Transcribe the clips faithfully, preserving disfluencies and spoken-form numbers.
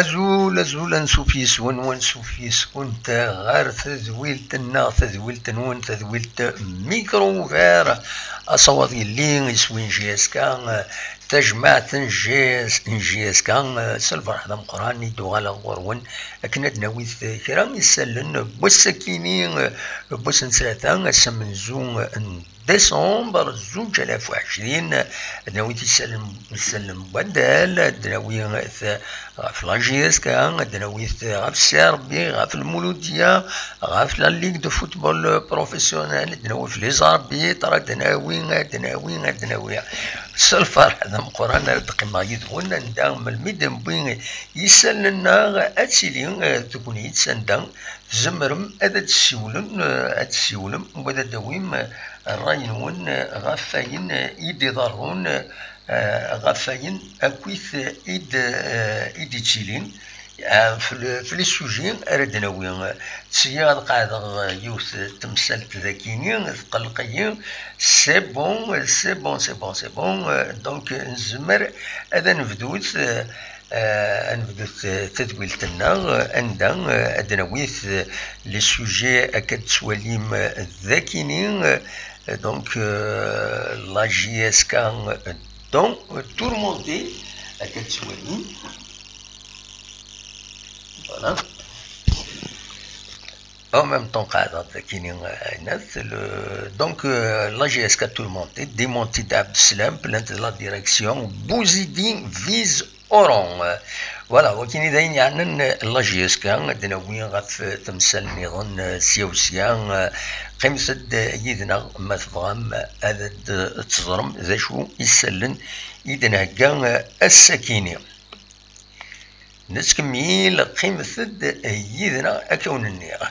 Azul, azul, ansuf yes-wen, wansuf yes-went ɣer tedwilt-nneɣ, tadwilt-nwen, tadwilt Micro Ouvert. Asawaḍ yelli iswi n J S K, tajmaɛt n J S, n J S K, s lferḥ d ameqqran i d-uɣaleɣ ɣur-wen akken ad d-nawi kra isallen n wass-akini, n wass n ttlata, ass amenzu n décembre zuǧ alaf u ɛecrin, ad nawi tisal-, isal n waddal, ad nawi t-, ɣef la J S K, ad nawi t-, ɣef Serbie, ɣef Lmuludiya, ɣef la Ligue de football professionnel, ad nawi f les arbitres, ad nawi, ad nawi, ad nawi. S lferḥ d ameqqran ara d-qqimeɣ yid-wen, anda melmi d-newwi isallen-nneɣ, ad tili, eh, tegnit anda tzemrem ad d-tessiwlem, eh, ad tessiwlem, u ad d-tawim, eh, ṛṛay-nwen, eh, ɣef wayen, eh, i d-iḍerrun, eh, ɣef wayen akkit, eh, i d-, eh, i d-ittilin, eh, f le-, f les sujets ara d-nawi. Sya ad qeɛdeɣ, eh, yiwet temsalt dagini, tqelleq-iyi. C'est bon, c'est bon, c'est bon, c'est bon. Eh, donc, eh, nezmer ad nebdut, eh, eh, ad nebdut, eh, tadwilt-nneɣ, eh, anda, eh, ad d-nawi, eh, les sujets akka d-tettwalim, eh, dagini, eh, donc, eh, la J S K, eh, donc, eh, tourmenté, akka d-tettwalim. Voilà. En même temps, قاعدة كيني، آه، ناس، le-, donc, euh, la J S K tourmentée, démentée d'Abdeslam, plainte de la direction, Bouzidi vise Oran. Euh, voilà, وكيني داين يعني la J S K, دناوي غف تمثال نيران، آه، سياوسيا، آه، قيمة د-، يدنا ما تبغام، آه، هذا د-، تزرم، ذا شو يسلن، يدنا هكا، آه، السكيني. Nettkemmil, qqimet-d yid-neɣ, akka wen-nniɣ.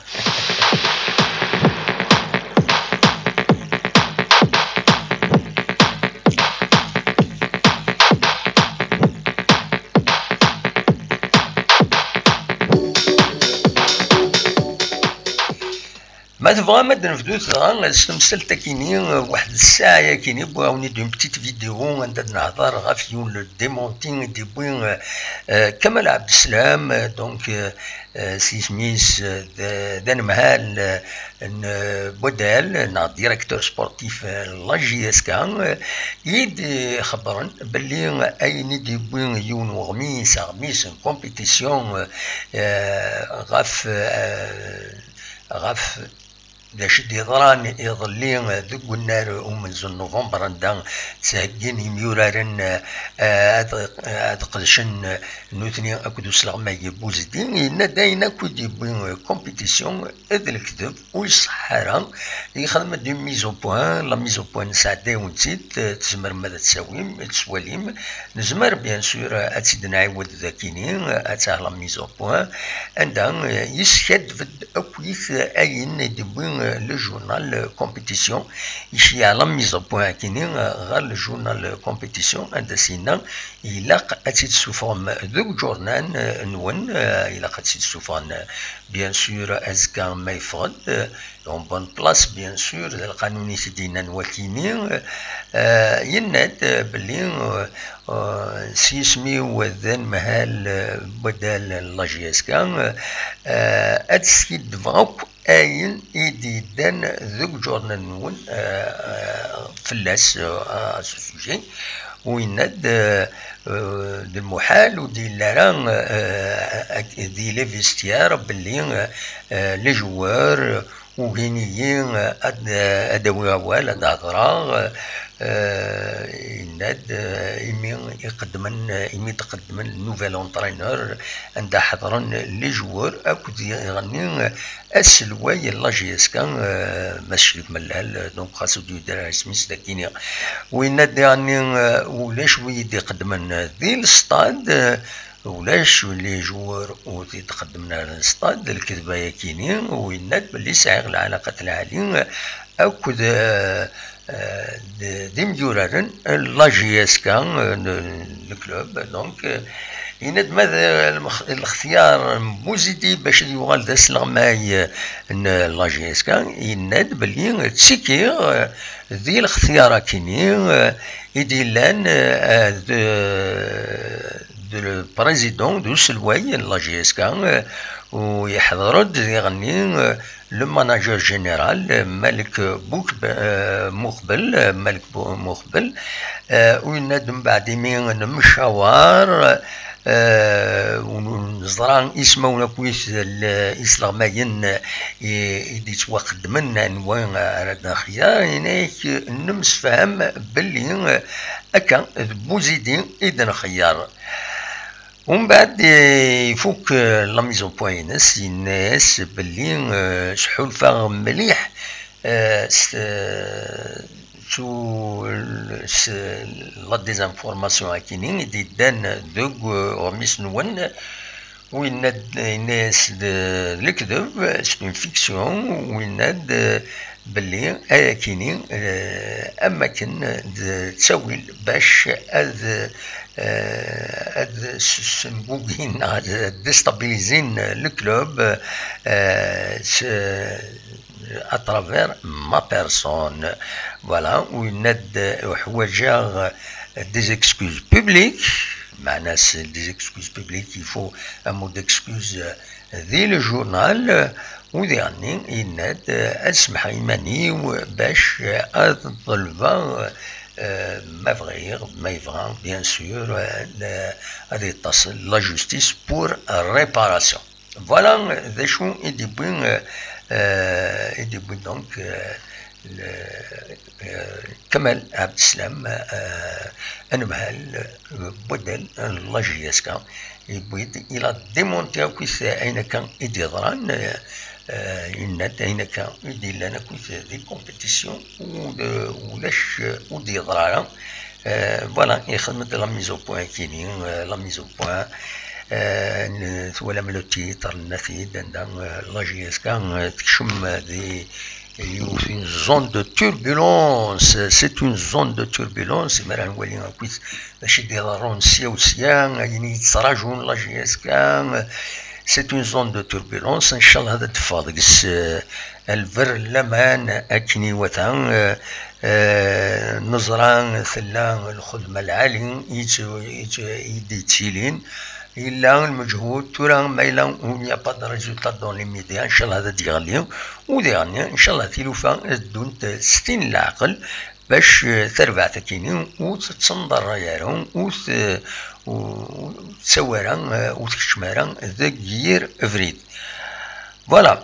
Ma tebɣam ad d-nebdu dɣa s temsalt-akini, waḥed ssaɛa-yakini, wwiɣ-awen-id une petite vidéo anda d-nehḍer ɣef yiwen le démenti i d-yewwi, euh, Kamal Abdeslam, euh, donc, euh, euh, s yisem-is, euh, d, d anemhal, euh, n, euh, Wadal, neɣ directeur sportif, euh, n la J S K, euh, i d-ixebbren belli ayen i d-yewwi yiwen weɣmis, aɣmis n compétition, euh, euh, ɣef, euh, ɣef d acu i d-yeḍran iḍelli, eh, deg unnar umenzu n Nuvember, anda ttheggin yimyuraren, eh, ad, ad qedcen, eh, nutni akked usleɣmay Buzidi, yenna-d ayen akk i d-yewwi, eh, compétition, eh, d lekdeb, ur iṣeḥḥa ara. Yexdem-d une mise au point, la mise au point nesɛedda-yawen-tt-id, eh, tzemrem ad tt-tawim, ad tt-twalim. Nezmer, bien sûr, ad tt-id-nɛiwed dakini, ad taɣ la mise au point, anda, eh, yeskaddeb-d akkit ayen i d-yewwi, eh, le journal, eh, compétition, iceyyeɛ la mise au point akini, eh, ɣer le journal, eh, compétition, anda s-yenna ilaq ad tt-id-tessufɣem deg uǧurnan, eh, nwen, eh, ilaq ad tt-id-ssufɣen, eh, bien sûr, azekka ma yeffeɣ-d, eh, en bonne place, bien sûr, d lqanun i t-id-yennan wakini. Euh, yenna-d, euh, belli, euh, euh, s yisem-iw d anemhal, euh, n waddal n la J S K, euh, ad skiddbeɣ akk ayen i d-yeddan deg uǧurnan-nwen, euh, euh, fell-as, euh, à ce sujet. U yenna-d, euh, euh, d lmuḥal ur d-yelli ara, euh, ak-, di les vestiaires belli, euh, les joueurs, ugin-iyi ad, ad awiɣ awal, ad hedreɣ, eh, yenna-d, eh, imi iqeddmen, imi d-qeddmen le nouvel entraîneur, anda ḥedṛen les joueurs akked iɣenni aselway n la J S K, eh, Mass Crif Mellal, donc xas ur d-yedder ara isem-is dagini. U yenna-d iɣenni, eh, ulac wi d-iqeddmen di lestad, eh, Ulac les joueurs ur t-id-qeddmen ara s stade, d lkedba-yakini, u yenna-d belli sɛiɣ lɛalaqat lɛali akked, eh, eh, d, d imyuraren n la J S K, eh, n, n club. Donc, eh, yenna-d ma d lmex-, lextyar n Buzidi bac ad yuɣal d asleɣmay, eh, n la J S K, yenna-d belli ttikiɣ, eh, di lextyar-akini, eh, i d-yellan, eh, d, le président d uselway n la J S K, euh, u yeḥḍer-d diɣenni, euh, le manager général, euh, Malek Bouk-, euh, Muqbel, euh, Malek Bou-, Muqbel, euh, u yenna-d mbeɛd imi nemcawar, euh, u neẓra ismawen akkit l-, isleɣmayen i, i d-yettwaxeddmen anwa ara d-nxeyyer, yenna-yak nemsefham belli, euh, akka d Buzidi i d-nxeyyer. Umbeɛd, eh, ifuk, eh, la mise au point-ines, yenna-yas belli, eh, sḥulfaɣ mliḥ, eh, s, eh, s, s la désinformation akini i d-yeddan deg, eh, uɣmis-nwen, u yenna-d, yenna-yas d, d lekdeb, c'est une fiction, u yenna-d, eh, belli ayakini, eh, am akken d ttawil bac ad, eh, ad s-, sengugin neɣ ad déstabilisin le club, eh, s-, à travers ma personne. Voilà, u yenna-d uḥwaǧeɣ des excuses publiques, meɛna c'est des excuses publiques, il faut un mot d'excuse di le journal, u diɣenni yenna-d, eh, ad semmḥeɣ iman-iw bac, eh, ad ḍelbeɣ, eh, ma bɣiɣ, ma yebɣa, bien sûr, eh, ad yeṭṭes la justice pour réparation. Voilà, eh, d acu i d-yewwi, eh, eh, i d-yewwi donc, eh, le, eh, Kamal Abdeslam, eh, anemhal, eh, n waddal n la J S K. Yewwi-d, il a démonté akkit ayen akka i d-yeḍran, eh, eh, yenna-d ayen akka i d-yellan akkit di compétition, u d-, ulac, eh, ur d-yeḍra ara. Eh, voilà, ixdem-d la mise au point akini, eh, la mise au point, eh, n-, twalam le titre, nenna-t-id, anda, eh, la J S K, eh, tekcem, eh, di yiwet une zone de turbulence, c'est une zone de turbulence, mi ara nwali akkit d acu i d-iḍerrun sya u sya, ayen i yettraǧun la J S K, c'est une zone de turbulence, ncallah ad d-teffeɣ deg-s, eh, lberr n laman akken iwata, eh, eh, neẓra tella lxedma lɛali i tt-, i tt-, i d-yettilin, yella lmeǧhud, tura ma yella il n'y a pas de résultat dans les médias, ncallah ad d-yeɣli, u diɣenni, ncallah tilufa ad ddunt s tin n leɛqel, bac, eh, tarbaɛt akini ur tettenḍerray ara, ur t-, ur, ur tettawi ara, eh, ur tekcem ara deg yir abrid. Voilà.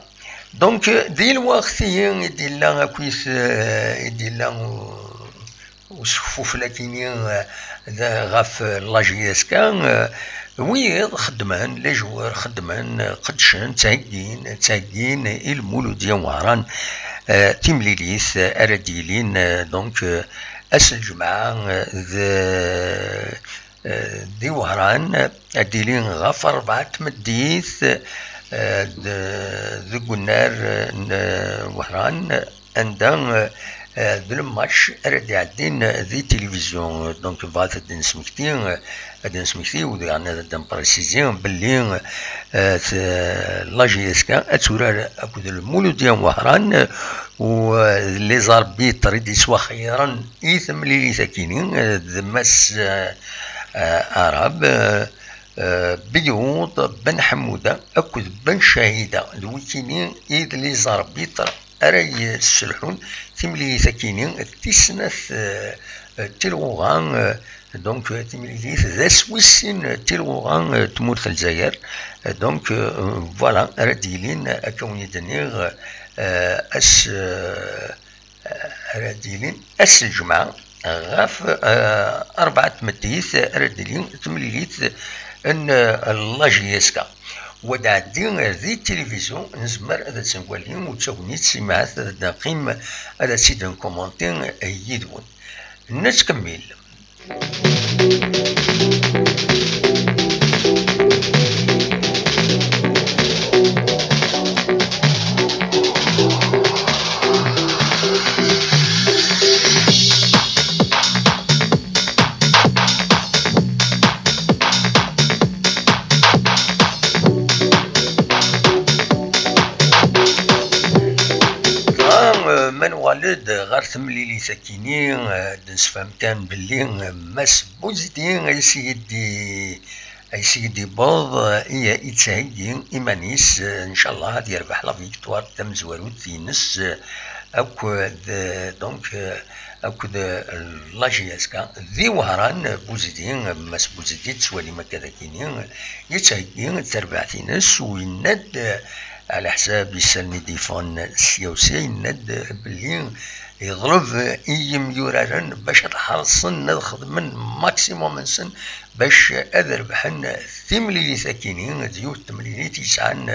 Donc, eh, di lweqt-ihi i d-yella akkit, eh, i d-yella u-, usekfufel akini, eh, d-, ɣef la J S K, eh, wiyiḍ xeddmen, les joueurs xeddmen, eh, qeddcen, ttheggin, ttheggin i Lmuludya Wehran, eh, timlilit, eh, ara d-yilin, eh, donc, eh, ass n lǧemɛa, eh, d-, eh, di Wehran, eh, ad d-yili ɣef rebɛa n tmeddit, eh, d-, deg unnar, eh, n, eh, Wehran, anda, eh, eh, d le match ara d-iɛeddin di tilivizyu. Donc, bɣat ad d-nesmekti, eh, ad d-nesmekti, u diɣen ad d-nprécisi belli, eh, t-, la J S K ad turar akked Lmuludya Wehran, eh, u, eh, les arbitres i d-yettwaxeyyren i temlilit akini, eh, d Mass, eh, eh, Arab, eh, eh, Biyuḍ Ben Ḥemmuda akked Ben Cahida, d wikini i d les arbitres ara yesselḥun timlilit akini tis snat, eh, eh, tilɣuɣa, eh, donc, eh, timlilit d ass wis sin, eh, tilɣuɣa, eh, tmurt n Lezzayer. Eh, donc, eh, voilà, ara d-yilin, eh, akka wen-d-nniɣ, eh, ass, eh, ara d-yilin ass n lǧemɛa ɣef, eh, rebɛa n tmeddit ara d-tili temlilit n, eh, la J S K. Wa d-ɛeddi di tilivizyu, nezmer ad tt-nwali, u d tagnit, simɛet ad d-neqqim ad tt-id-nkumanti yid-wen. Nettkemmil. Ah, euh, ma nuɣal-d ɣer temlilit akini, euh, ad d-nsefhem kan belli, euh, Mass Buzidi, ayen i d-, Ayseg d-yewweḍ, eh, i, yettheggi iman-is, eh, ncallah ad yerbeḥ la victoire tamezwarut-ines, eh, akked, eh, donc, eh, akked, eh, la J S K. Di Wehran, eh, Buzidi, eh, Mass Buzidi, tettwalim akka dagini, eh, yettheggi tarbaɛt-ines, u yenna-d, eh, ɛla ḥsab isallen i d-yeffɣen sya u sya, yenna-d, eh, belli yeḍleb i yimyuraren bac ad ḥerṣen ad xedmen maximum-nsen bac ad rebḥen timlilit akini, d yiwet temlilit yesɛan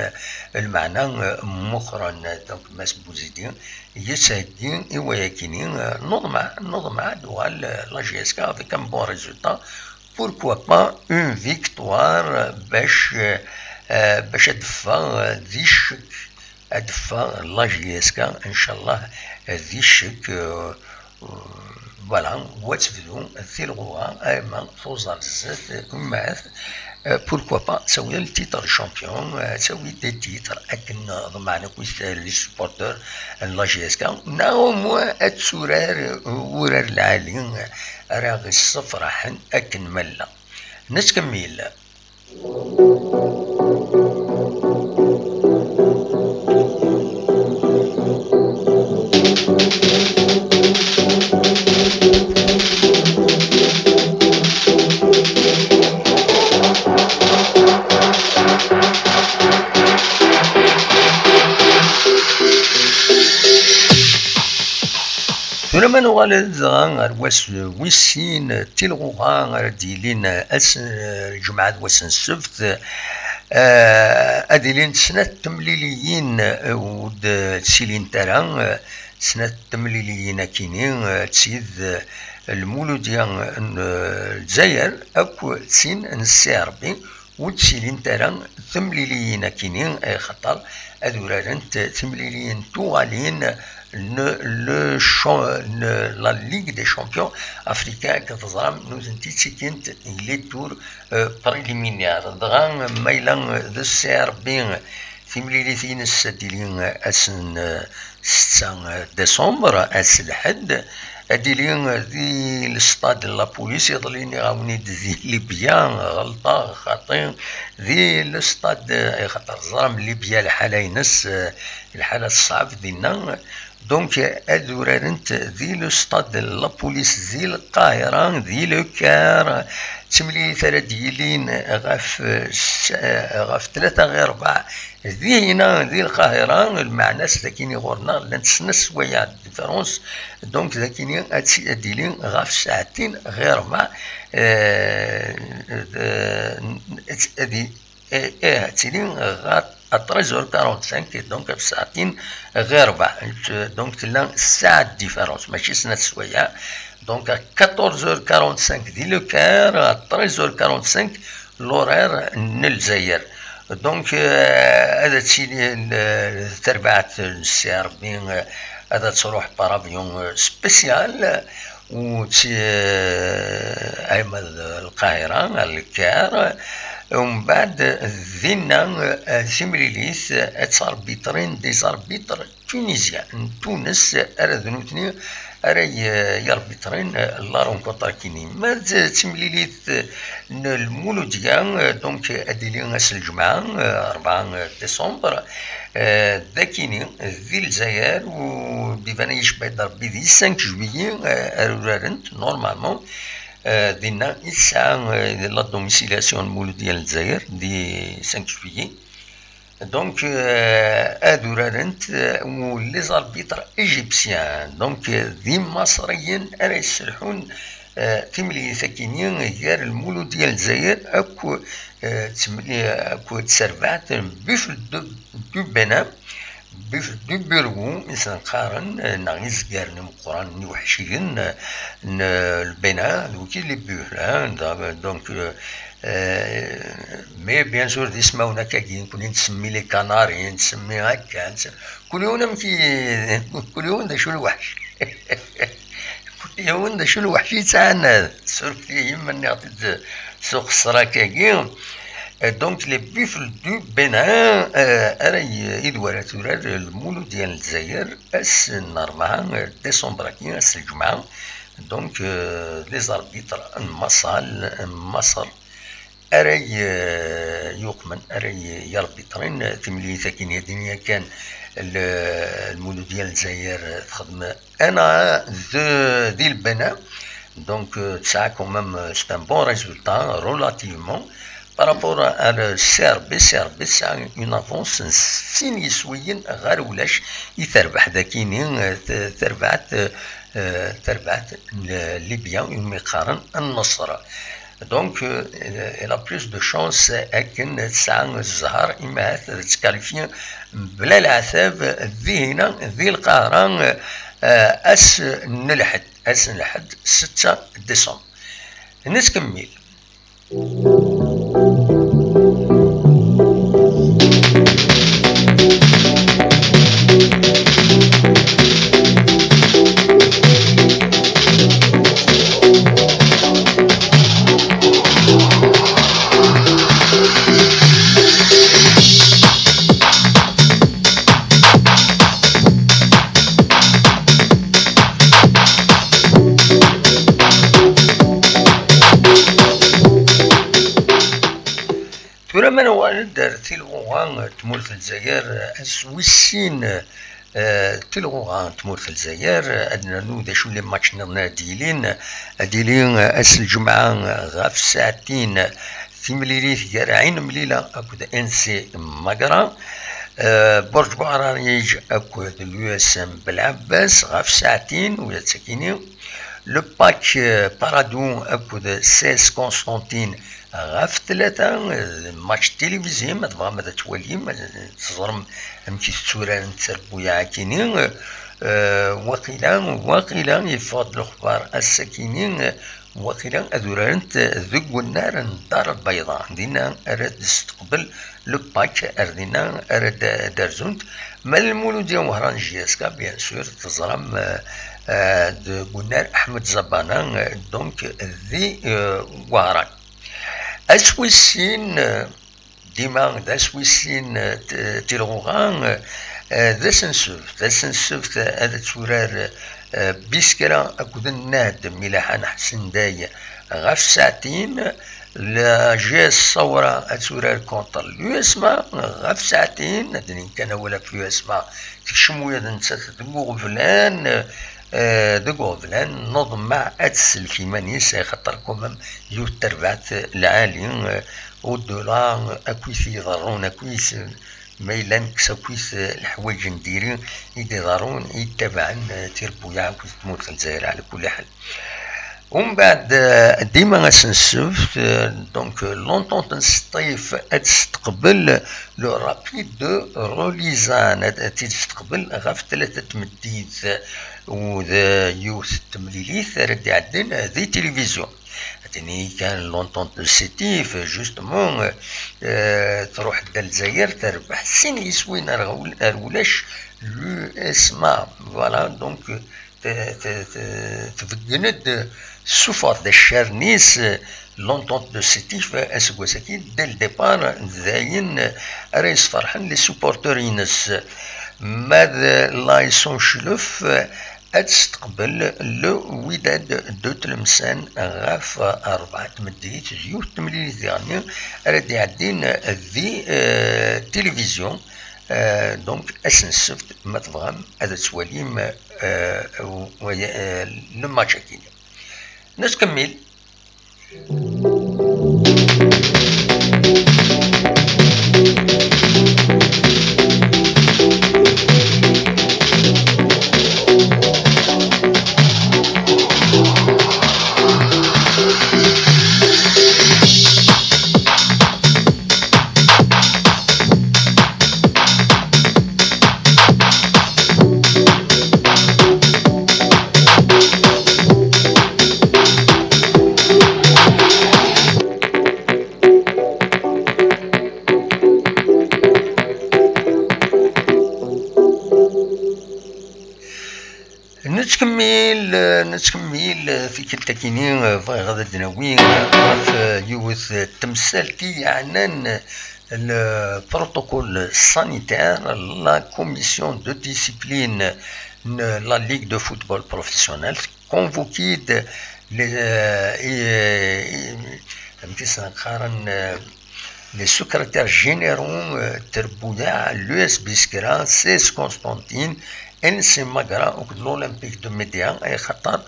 lmeɛna meqqren. Donc, Mass Buzidi yettheggi i wayakini, neḍmeɛ, neḍmeɛ ad tuɣal la J S K avec un bon résultat. Pourquoi pas une victoire bac, euh, bac ad d-teffeɣ di ccek, ad d-teffeɣ la J S K, ncallah, di ccek, euh, voilà, wa tebdu tilɣuɣa, ama tuẓa zdat, ummat, euh, pourquoi pas, tawi le titre de champion, euh, tawi des titres, akken ḍemɛen akk les supporters n la J S K, neɣ au moins ad turar urar lɛali, ara ɣ-issefraḥen akken ma nella. Nettkemmil. Tura ma nuɣal dɣa ɣer wass wis sin, tilɣuɣa ara d-yilin ass n lǧemɛa d wass n ssebt, eh, ad ilint snat temliliyin, eh, ur d-ttilint ara, eh, snat temliliyin akini, eh, d tid, eh, Lmuludya n, eh, Lezzayer akk d tin n C R B, ur d-ttilint ara temliliyin akini, axaṭer ad urarent timliliyin tuɣalin n le cha-, n la Ligue des Champions Africains, akken teẓram, nutenti ttikint les tours, euh, préliminaires. Dɣa ma yella d C R B, timlilit-ines ad d-tili ass n, euh, setta décembre, ass n lḥedd, ad d-tili di lestad n la police. Iḍelli nniɣ-awen-id di Libya, ɣelṭeɣ, xaṭi, di lestad, eh, xaṭer teẓram Libya lḥala-ines, eh, lḥala teṣɛeb dinna. Donc, ad urarent di lestad n la police di Lqahira, di Le Caire, d timlilit ara d-yilin ɣef, eh, s-, eh, ɣef tlata ɣir rrbeɛ, dinna, di Lqahira, lmeɛna-s d akini ɣur-neɣ llant snat sswayeɛ différence, donc d akini ad t-, ad d-tili ɣef saɛtin ɣir rrbeɛ, euh, euh, ad, ad, eh, eh, ad tili ɣer à treize heures quarante-cinq, donc ɣef saɛtin ɣir rrbeɛ, donc tella ssaɛa de différence, mačči snat sswayeɛ, donc à quatorze heures quarante-cinq di Le Caire, à treize heures quarante-cinq l'horaire n Lezzayer. Donc, euh, ad tili, euh, tarbaɛt n C R B, euh, ad truḥ par avion, euh, spécial, u ti-, euh, ama d Lqahira, ar Le Caire. Umbeɛd, dinna, euh, timlilit, euh, ad tarbitrin des arbitres tunisiens n Tunes, ara d nutni ara y-, yarbitrin, eh, la rencontre akini. Ma d timlilit, eh, n Lmuludya, eh, donc, ad d-tili ass n lǧemɛa, eh, rebɛa, eh, décembre, eh, d akini, di Lezzayer, u d-iban-iyi icebba-d Rebbi di cinq juillet, eh, ara urarent, normalement, eh, dinna i tesɛa, eh, la domiciliation n Lmuludya n Lezzayer, di cinq juillet. Donc, euh, ad urarent, euh, les arbitres égyptiens. Donc, euh, d imaṣriyen ara yesselḥun, euh, timlilit-akini gar Lmuludya n Lezzayer akk, euh, d temli-, akked terbaɛt n Buffle de, du Bénin. Buffle du Burgou i sen-qqaren, euh, neɣ izgaren imeqqranen iweḥciyen, euh, n, euh, Lbena, d wiki les Buffles, hein, donc, euh, Euh, mais bien sûr, d ismawen akkagi, nekkni nettsemmi les canaris, nettsemmi akka, nettse-, kul yiwen amek i, kul yiwen d acu lweḥc. Kul yiwen d acu lweḥc yettɛanad. Surfet-iyi ma nniɣ-t-id s uqeṣṣer akkagi. Euh, donc, les Buffles du Bénin, euh, ara y-, i d wara turar Lmuludya n Lezzayer, ass n rebɛa, euh, décembre-agi, ass n lǧemɛa. Donc, euh, les arbitres n Maṣal, n Maṣer, ara y-, yuqmen, ara y-, yarbiṭrin timlilit-agi-nni, ad d-nini yakan l-, Lmuludya n Lezzayer texdem un à un de, di lebna. Donc, euh, tesɛa quand même, euh, c'est un bon résultat relativement par rapport à, à le C R B. C R B tesɛa une avance n settin yiswiyen ɣer ulac i terbeḥ dagini, euh, t-, tarbaɛt, euh, tarbaɛt n Libya, umi qqaren Nneṣr. Donc, euh, elle a plus de chance akken tesɛa zzher, imahat ad tettkalifi mebla leɛtab dihina di Lqahra, euh, ass n Lḥedd, ass n Lḥedd, setta décembre. Nettkemmil. Tura ma nuɣal-d ar tilɣuɣa n tmurt n Lezzayer, ass wis sin, eh, tilɣuɣa n tmurt n Lezzayer, ad nernu d acu n les matchs nniḍen ara d-yilin. Ad yili, eh, ass n lǧemɛa, eh, ɣef ssaɛtin, timlilit gar Ɛin Mlila akked N C Magra, eh, Burǧ Buɛrariǧ akked l'U S M Belɛebbas ɣef ssaɛtin, ula d tagini. Le Pac, eh, Paradou akked C S Constantine ɣef tlata, eh, match télévisé, ma tebɣam ad twalim, ad teẓrem amek i tetturarent trebbuyaɛ-akini. Eh, waqila, waqila yeffeɣ-d lexbar ass-akini, eh, waqila ad urarent deg unnar n Dar Lbayḍa. Dinna ara d-testeqbel le Pac, ar dinna ara d-, d-rzunt. Ma Lmuludya Wehran J S K, bien sûr, teẓram, eh, eh, deg unnar Ahmed Zabana, eh, donc, di, eh, Wehran. Ass wis sin, eh, dima d ass wis sin, eh, t-, tilɣuɣa, eh, d ass n ssebt. D ass n ssebt, eh, ad turar, eh, Biskra akked Nnad Milaḥan Ḥsenday ɣef ssaɛtin, la G S Sawra ad turar contre l'U S M A ɣef ssaɛtin, ad d-nini kan awal ɣef l'U S M A, tekcem ula d nettat deg uɣeblan, eh, deg uɣeblan, neḍmeɛ ad tsellek iman-is, axaṭer quand même yiwet terbaɛt lɛali, eh, au-delà akk i t-iḍerrun, akk i t-, ma yella nekkes akkit, eh, leḥwayeǧ n diri i d-iḍerrun, i yettabaɛen, eh, tirebbuyaɛ akkit tmurt n Lezzayer, ɛla kulli ḥal. Umbeɛd, eh, dima ass n ssebt, eh, donc, eh, l'Entente n Sṭif ad testeqbel le Rapide de Rolizan, ad, ad tt-id-testeqbel ɣef tlata tmeddit, eh, u d yiwet n temlilit ara d-iɛedden, eh, di tilivizyu. Ad tini kan l'Entente de Sétif, justement, euh, euh, truḥ-d ar Lezzayer, terbeḥ sin yiswiyen ar, ar ulac, l'U S M A. Voilà, donc, euh, te-, te-, te-, tbeggen-d, tessufeɣ-d accaren-is, euh, l'Entente de Sétif, euh, aseggas-agi, dès le départ, d ayen, euh, ara yesferḥen les supporters-ines. Ma d l'A S N Chlef, euh, ad testeqbel le Wydad de Tlemsan ɣef rebɛa tmeddit, d yiwet temlilit diɣenni ara d-iɛeddin di, euh, tilivizyu. Euh, donc, ass n ssebt, ma tebɣam ad twalim, euh, w-, euh, le match-agi. Nettkemmil. Nettkemmil, nettkemmil, tikkelt-akini bɣiɣ ad d-nawi ɣef yiwet n temsalt i yeɛnan le protocole sanitaire, la commission de discipline n la Ligue de football professionnel convoqué-d les, euh, et, et, amek i sen-qqaren, euh, les secrétaires généraux, euh, n trebbuyaɛ, l'U S B Skra, C S Constantine, N C Magra akked l'Olympique de Média, ay xaṭer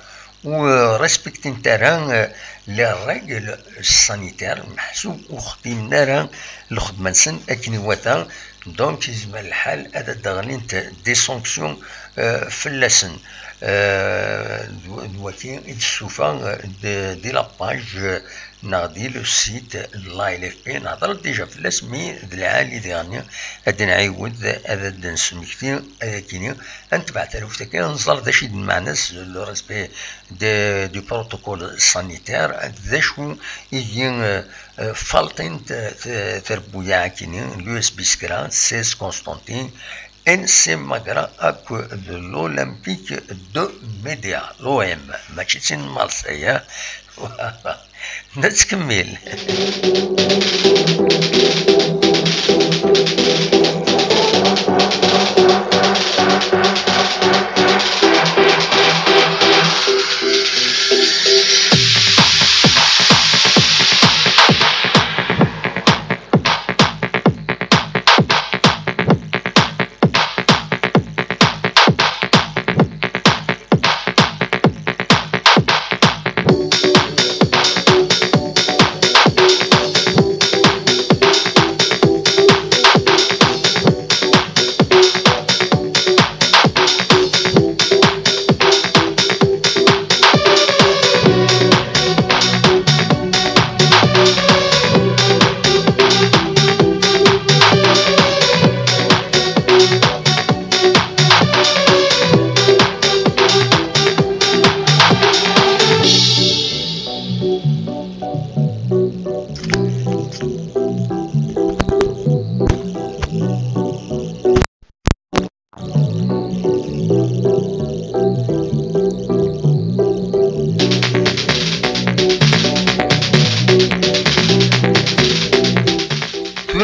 ur, euh, respectint ara, euh, les règles sanitaires, meḥsub ur xdimen ara lxedma-nsen akken iwata. Donc, yezmer lḥal ad d-ɣlint des sanctions, euh, fell-asen. Euh, d, d wagi i d-tessufa, euh, de, di la page, euh, neɣ di le site n l'A L F P. Nehḍer déjà fell-as, mi d lɛali diɣenni ad d-nɛiwed ad d-nesmekti ayakini. Ad netbeɛ taluft-agi, ad nẓer d acu i d lmeɛna-s, le respect de, du protocole sanitaire, d acu i, euh, euh, falṭint, euh, t-, trebbuyaɛ-agi-nni, l'U S B Skra, C S Constantine, N C Magra akked l'Olympique de Média, l'O M, mačči d tin n Marseille, hein? Voilà. Nettkemmil.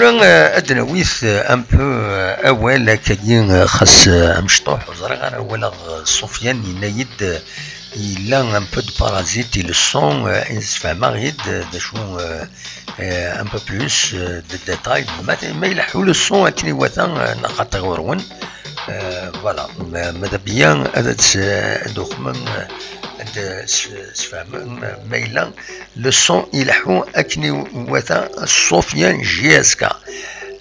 Tura, euh, ad d-nawi, euh, un peu, euh, awal akkagi, euh, xas, euh, amecṭuḥ, ur ẓriɣ ara, walaɣ, euh, Sofiane yenna-yi-d, euh, yella un peu de parasite i le son, euh, yessefhem-aɣ-id, euh, d acu, euh, euh, un peu plus, euh, de détails. Ma, ma ileḥḥu le son akken iwata, euh, neɣ xaṭi ɣur-wen. Euh, voilà. Ma, ma d abya ad, ad, ad uxmem, euh, ad s-, sfehmen, euh, ma yella le son ileḥḥu akken iwata Sofiane J S K.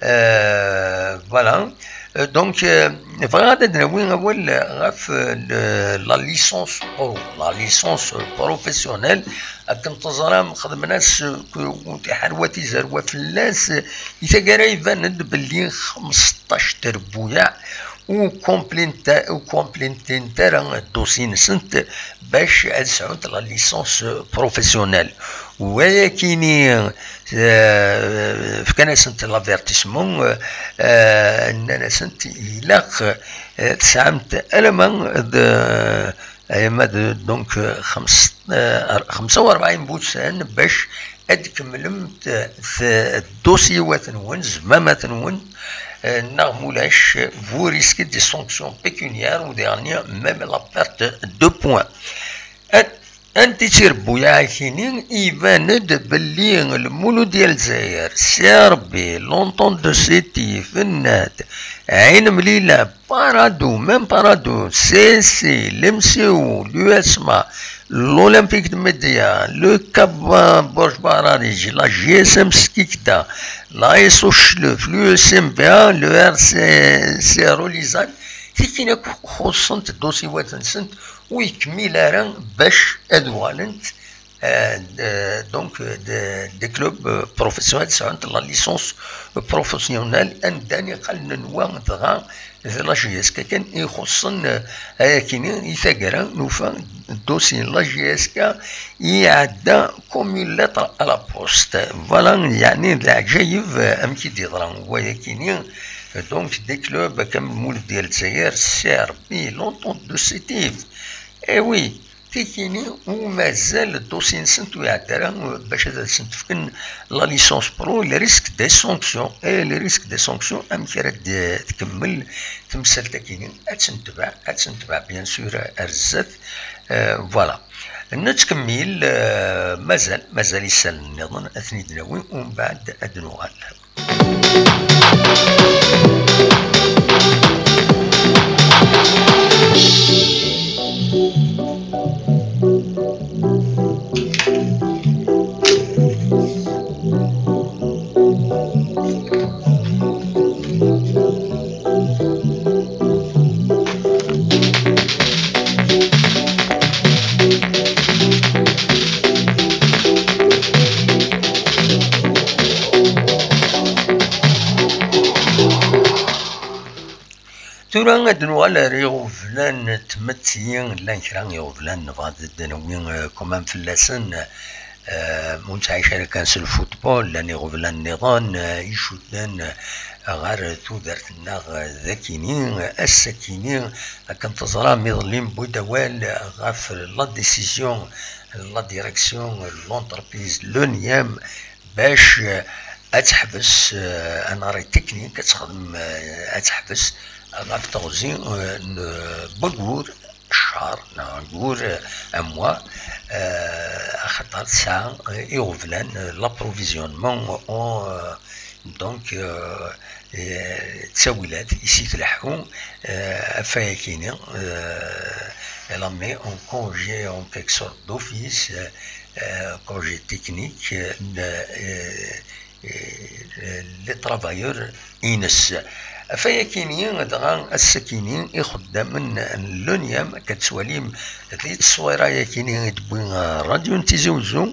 Euh, voilà. Euh, donc, euh, bɣiɣ ad d-nawi awal ɣef, euh, le, la licence pro, la licence professionnelle. Akken teẓram, xedmen-as, euh, tiḥerwat izerwa fell-as. I taggara, iban-d belli xmesṭac trebbuyaɛ ur complint-, ur complintint ara ddosi-nsent bac ad sɛunt la licence professionnelle. Wayakini, euh, fkan-asent l'avertissement, euh, nnan-asent ilaq, euh, tesɛamt alama d, alama d, donc, euh, xems-, euh, xemsa u rebɛin n wussan bac ad tkemmlemt, euh, ddosi-wat-nwen, zmamat-nwen, euh, neɣ mulac, vous risquez des sanctions pécuniaires ou dernier, même la perte de points. Ad Anti d tirebbuyaɛ-agi-nni, iban-d belli Lmulud n Lezzayer, C R B, l'Entente de Sétif, Nnad, Ɛin Mlila, Paradou, même Paradou, C S C, l'M C O, l'U S M A, l'Olympique de Média, le CAB Bourg Bararij, la G S M Skikda, la S O Chlef, l'U S M B A, le R C C Rolizan, tikin akk xuṣṣent ddosi-wat-nsent, ur ikmil ara bac ad uɣalent, euh, de, donc, de, des clubs, euh, professionnels, sɛunt la licence professionnelle, anda niqal nenwa dɣa d la J S K kan i ixuṣṣen, euh, ayakini i taggara nufa ddosi n la J S K iɛedda comme une lettre à la poste. Voilà, yeɛni d leɛǧayeb, euh, amek i d-yeḍra wayakini. Donc, des clubs comme Lmulud n Lezzayer, C R B, l'Entente de Sétif. Eh oui, tikini ur mazal ddosi-nsent ur iɛedda ara bac ad asent-fken la licence pro, le risque des sanctions. Et le risque des sanctions, amek ara d-, tkemmel temsalt-akini? Ad tt-netbeɛ, ad tt-netbeɛ, bien sûr, ar zdat. Euh, voilà. Nettkemmil, eh, mazal, mazal isallen nniḍen ad ten-id-nawi, umbeɛd ad d-nuɣal. Tura ad nuɣal ar iɣeblan n tmetti, llan kra iɣeblan nebɣa ad d-nawi, eh, quand même fell-asen, eh, ur nettɛic ara kan s lfutbol, llan iɣeblan nniḍen, eh, icudden, eh, ɣer tudert-nneɣ, eh, d akini, eh, ass-akini, akken teẓram iḍelli newwi-d awal ɣef la décision, la direction, l'entreprise, l'oniam, bac, eh, ad teḥbes, eh, un arrêt technique, ad texdem, eh, ad teḥbes ɣef teɣzi, eh, n wayyur, ccher, neɣ wayyur, eh, un mois, eh, axaṭer tesɛa, eh, iɣeblan, eh, l'approvisionnement en, eh, donc, eh, eh, ttawilat i s-itleḥḥu, eh, ɣef wayakini, eh, elle a mis en congé en quelque sorte d'office, eh, eh, congé technique, eh, n, eh, eh, les travailleurs ines. Ɣef wayakini dɣa ass-akini ixeddamen n l'oniam, akka tettwalim di tteswira-yakini i d-tewwi, eh, Radio n Tizi Wezzu,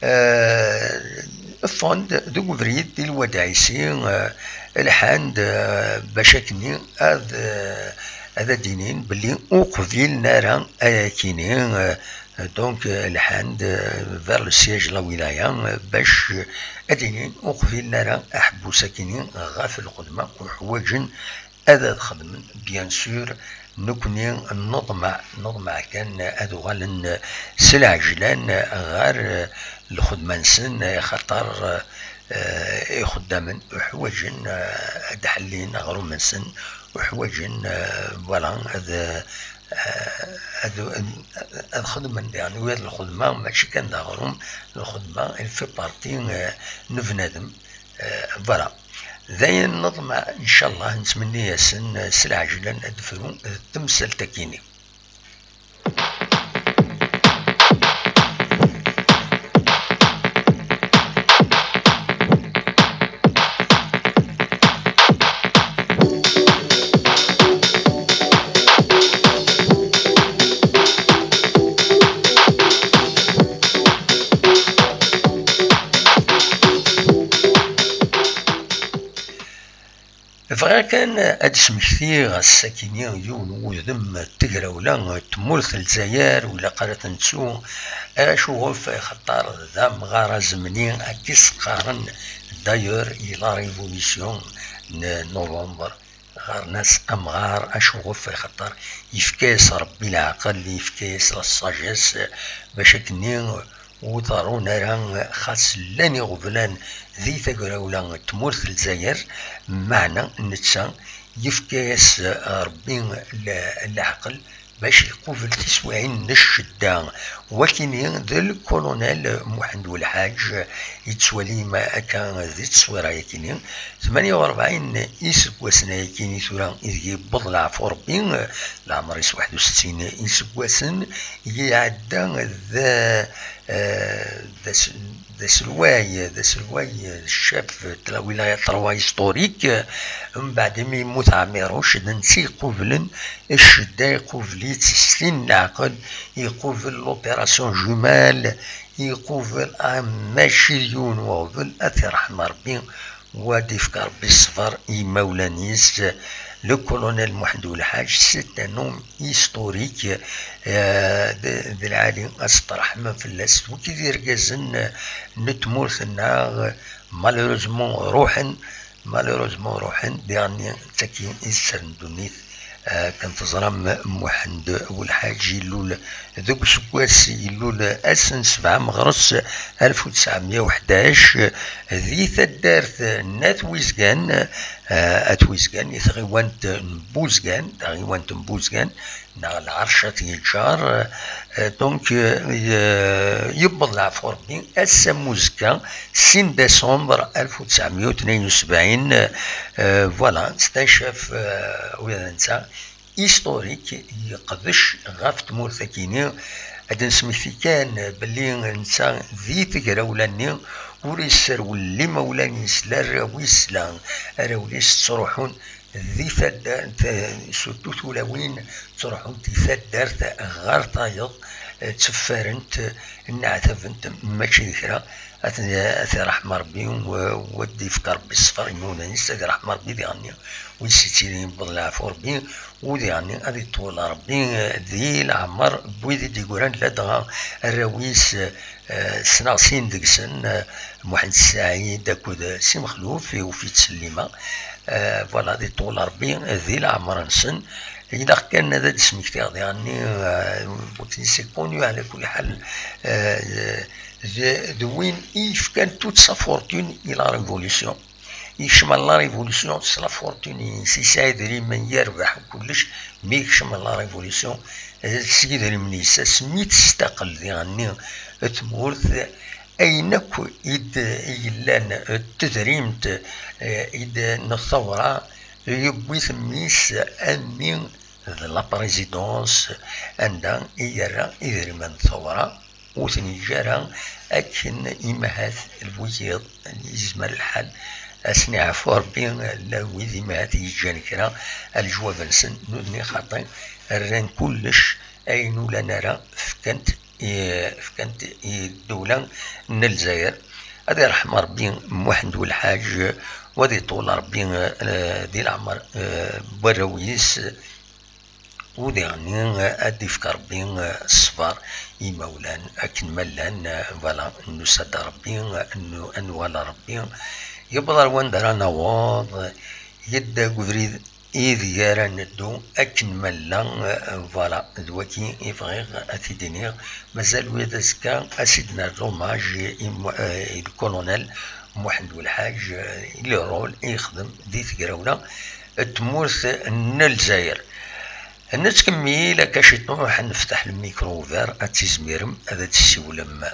eh, ffɣen-d deg ubrid di Lwad Ɛisi, eh, lḥan-d, eh, bac akkenni ad, eh, ad d-inin belli ur qbilen ara ayakini, eh, donc, eh, lḥan-d, eh, vers le siège la wilaya, eh, bac, eh, ad d-inin ur qbilen ara aḥebbus akkenni ɣef lxedma, ur ḥwaǧen ad, ad xedmen, bien sûr, nekkni neḍmeɛ, neḍmeɛ kan ad uɣalen s lɛejlan ɣer lxedma-nsen, axaṭer, eh, ixeddamen uḥwaǧen, eh, ad ḥellin aɣrum-nsen, uḥwaǧen, eh, voilà, ad, eh, ad, ad xedmen daɣen wiyaḍ lxedma, mačči kan d aɣrum, lxedma, elle fait partie, eh, n bnadem. Eh, voilà. D ayen neḍmeɛ, ncallah, nettmenni-yasen, eh, s lɛejlan ad d-fru, eh, temsalt-akini. Bɣiɣ kan ad d-smektiɣ ass-akini yiwen n wudem n tegrawla n tmurt n Lezzayer, ur ilaq ara ad t-nettu, acuɣef? Axaṭer d amɣar azemni, akka i s-qqaren d'ailleurs i la révolution n novembre. Ɣɣaren-as amɣar, acuɣef? Axaṭer yefka-yas Ṛebbi leɛqel, yefka-yas la sagesse, bac akkenni ur ḍerrun ara, xas llan iɣeblan di tagrawla n tmurt n Lezzayer, meɛna netta yefka-yas Ṛebbi le-, leɛqel bac iqubel tiswiɛin n ccedda. Wakini d lkulunel Muḥend Welḥaǧ, yettwalim akka di tteswira-yakini, tmanya u rebɛin iseggasen ayakini tura ideg yewweḍ leɛfu Ṛebbi, leɛmer-is waḥed u settin iseggasen, iɛedda d, eh, d as-, d aselway, d aselway, chef de la wilaya trois historique, mbeɛd imi yemmut Ɛmiruc, d netta iqublen ccedda, iqubel-itt s tin n leɛqel, iqubel l'opération jumelle, iqubel, ah, mačči d yiwen weɣbel, ad t-irḥem Ṛebbi, u ad d-ifk Ṛebbi ṣṣber i yimawlan-is. Le colonel Muḥend Welḥaǧ, c'est un homme historique, eh, d, d lɛali ad s-tṛeḥmem fell-as. Wigi d irgazen n tmurt-nneɣ, malheureusement ruḥen, malheureusement ruḥen, diɣenni d tagi i d sser n ddunit. Eh, akken teẓram, Muḥend Welḥaǧ ilul deg useggas, ilul ass n sebɛa meɣres alef u tesɛemya u ḥdac, di taddart n At Wizgan, eh, At Wizgan, i tɣiwant n Buzgan, taɣiwant n Buzgan, neɣ lɛerc At Yeǧǧar, Euh, donc, euh, euh, yewweḍ leɛfu Rebbi, ass-a n uzekka, sin décembre alef u tesɛemya u tnin u sebɛin, euh, voilà, c'est un chef, euh, ula d netta, historique, yeqdec ɣef tmurt-agi-ni. Ad d-nesmekti kan belli netta di tegrawla-nni ur yesserwel la imawlan-is, la arraw-is, la arraw-is ttruḥun di taddart, surtout tulawin ttruḥunt di taddart ɣer tayeḍ, tteffarent, nneɛtabent, mačči d kra. Ad ten-, ad t-iṛḥem Ṛebbi, u-, u ad d-ifk Ṛebbi ṣṣber i imawlan-is, ad iṛḥem Ṛebbi diɣenni wid s-ittilin yewweḍ leɛfu Ṛebbi, u diɣenni ad iṭṭewwel Ṛebbi di leɛmeṛ n wid i d-yeggran, ladɣa arraw-is, eh, ssneɣ sin deg-sen, eh, Muḥend Saɛid akked Si Mexluf, i Ufit Sellima. Eh, voilà, ad iṭṭewwel Ṛebbi di leɛmeṛ-nsen. Ilaq kan ad d-smektiɣ diɣenni, eh, c'est connu, ɛla kulli ḥal, eh, d, d win i yefkan toute sa fortune i la révolution. Yekcem ɣer la révolution s la fortune-ines, yesɛa idrimen, yerbeḥ kullec, mi yekcem ɣer la révolution, eh, s yidrimen-is, asmi testaqel diɣenni tmurt, ayen akk i d-, i yellan d tedrimt, eh, i d-, n thawra, yewwi-t mmi-s, a mmi, d la présidence anda i yerra idrimen n thawra, ur ten-yeǧǧi ara akken imahat n wiyiḍ, yezmer lḥal ad sen-iɛfu Rebbi, llan wid imahat yeǧǧan kra a leǧwab-nsen, nutni xaṭi rran kullec ayen ur lan ara fkan-t i, fkan-t i ddewla n Lezzayer. Ad iṛḥem Ṛebbi Muḥend Welḥaǧ, u ad iṭṭewwel Ṛebbi, eh, di leɛmeṛ, eh, n warraw-is, u diɣenni ad d-ifk Ṛebbi, eh, ṣṣber i imawlan akken ma llan, eh, voilà, nusa-d Ṛebbi, eh, nu-, ad nwali Ṛebbi, yewweḍ ar wanda ara naweḍ, yedda deg ubrid ideg ara neddu akken ma nella, eh, voilà, d wagi i bɣiɣ ad t-id-iniɣ. Mazal wid azekka ad s-id-nerr l'hommage i, i, eh, i le colonel Muḥend Welḥaǧ, eh, i le rôle i yexdem di tegrawla n tmurt n Lezzayer. Nettkemmil akka ciṭuḥ, nefteḥ le micro ouvert, ad tizmirem ad d-tessiwlem.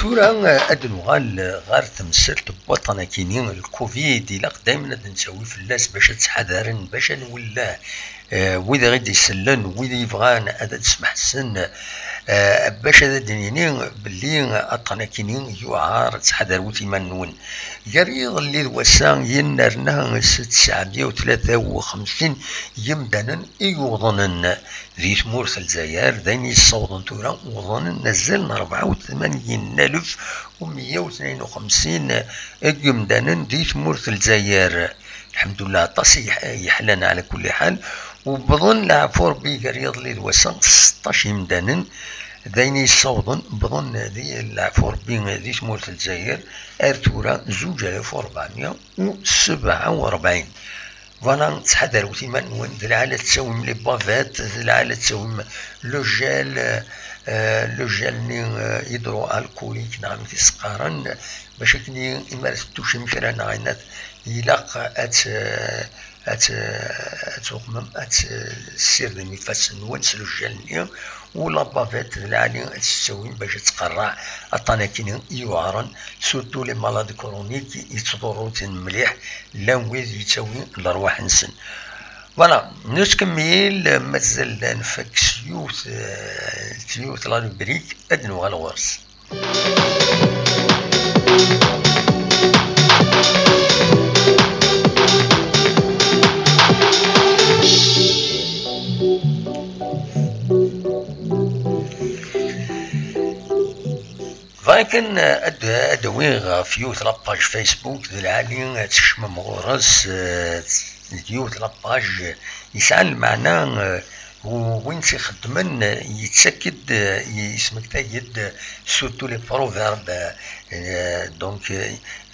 Tura, eh, ad nuɣal ɣer temsalt n waṭṭan-akini, lkuvid, ilaq daymen ad nettawi fell-as bac ad ttḥadaren, bac ad nwelleh, eh, wid i ɣ-d-isellen, wid yebɣan ad d-smeḥsen, eh, bac ad d-nini belli aṭṭan-akini yuɛer, ttḥadarut iman-nwen. Gar yiḍelli d wass-a, yennerna s tesɛemya u tlata u xemsin yimdanen i yuḍnen di tmurt n Lezzayer, d ayen yessawḍen tura uḍnen azal n rebɛa u tmanyin alef u meyya u tnayen u xemsin n yimdanen di tmurt n Lezzayer. Lḥemdullah, aṭas i yeḥ-, yeḥlan ɛla kulli ḥal. Wwḍen leɛfu Rebbi gar yiḍelli d wass-a seṭṭac yimdanen, d ayen yessawḍen, wwḍen di leɛfu Rebbi di tmurt n Lezzayer ar tura zuǧ alaf u rebɛemya u sebɛa u rebɛin. Voilà, ttḥadarut iman-nwen, d lɛali ad tettawim les bavettes, d lɛali ad tettawim le gel, euh, le gel-nni, euh, hydroalcoolique, neɣ amek i s-qqaren, bac akken i, imi ara tettucim kra neɣ ayen, ilaq ad t-, ad t-, ad tuqmem, ad tessirdem ifassen-nwen s le gel-nni, u la bavette d lɛali ad tettawim bac ad tqerreɛ aṭṭan-akini yuɛren, surtout les malades chroniques, yettḍurru-ten mliḥ, llan wid yettawi lerwaḥ-nsen. Voilà, nettkemmil, mazal la nfak s yiwet, eh, s yiwet la rubrique, ad nuɣal ɣur-s. Bɣiɣ kan ad, ad awiɣ ɣef yiwet la page Facebook d lɛali ad tkecmem ɣur-s, eh, deg yiwet la page yesɛan lmeɛna, euh, u-, win tt-ixeddmen, euh, yettak-d, euh, yesmektay-d, euh, surtout les proverbes, euh, donc, euh,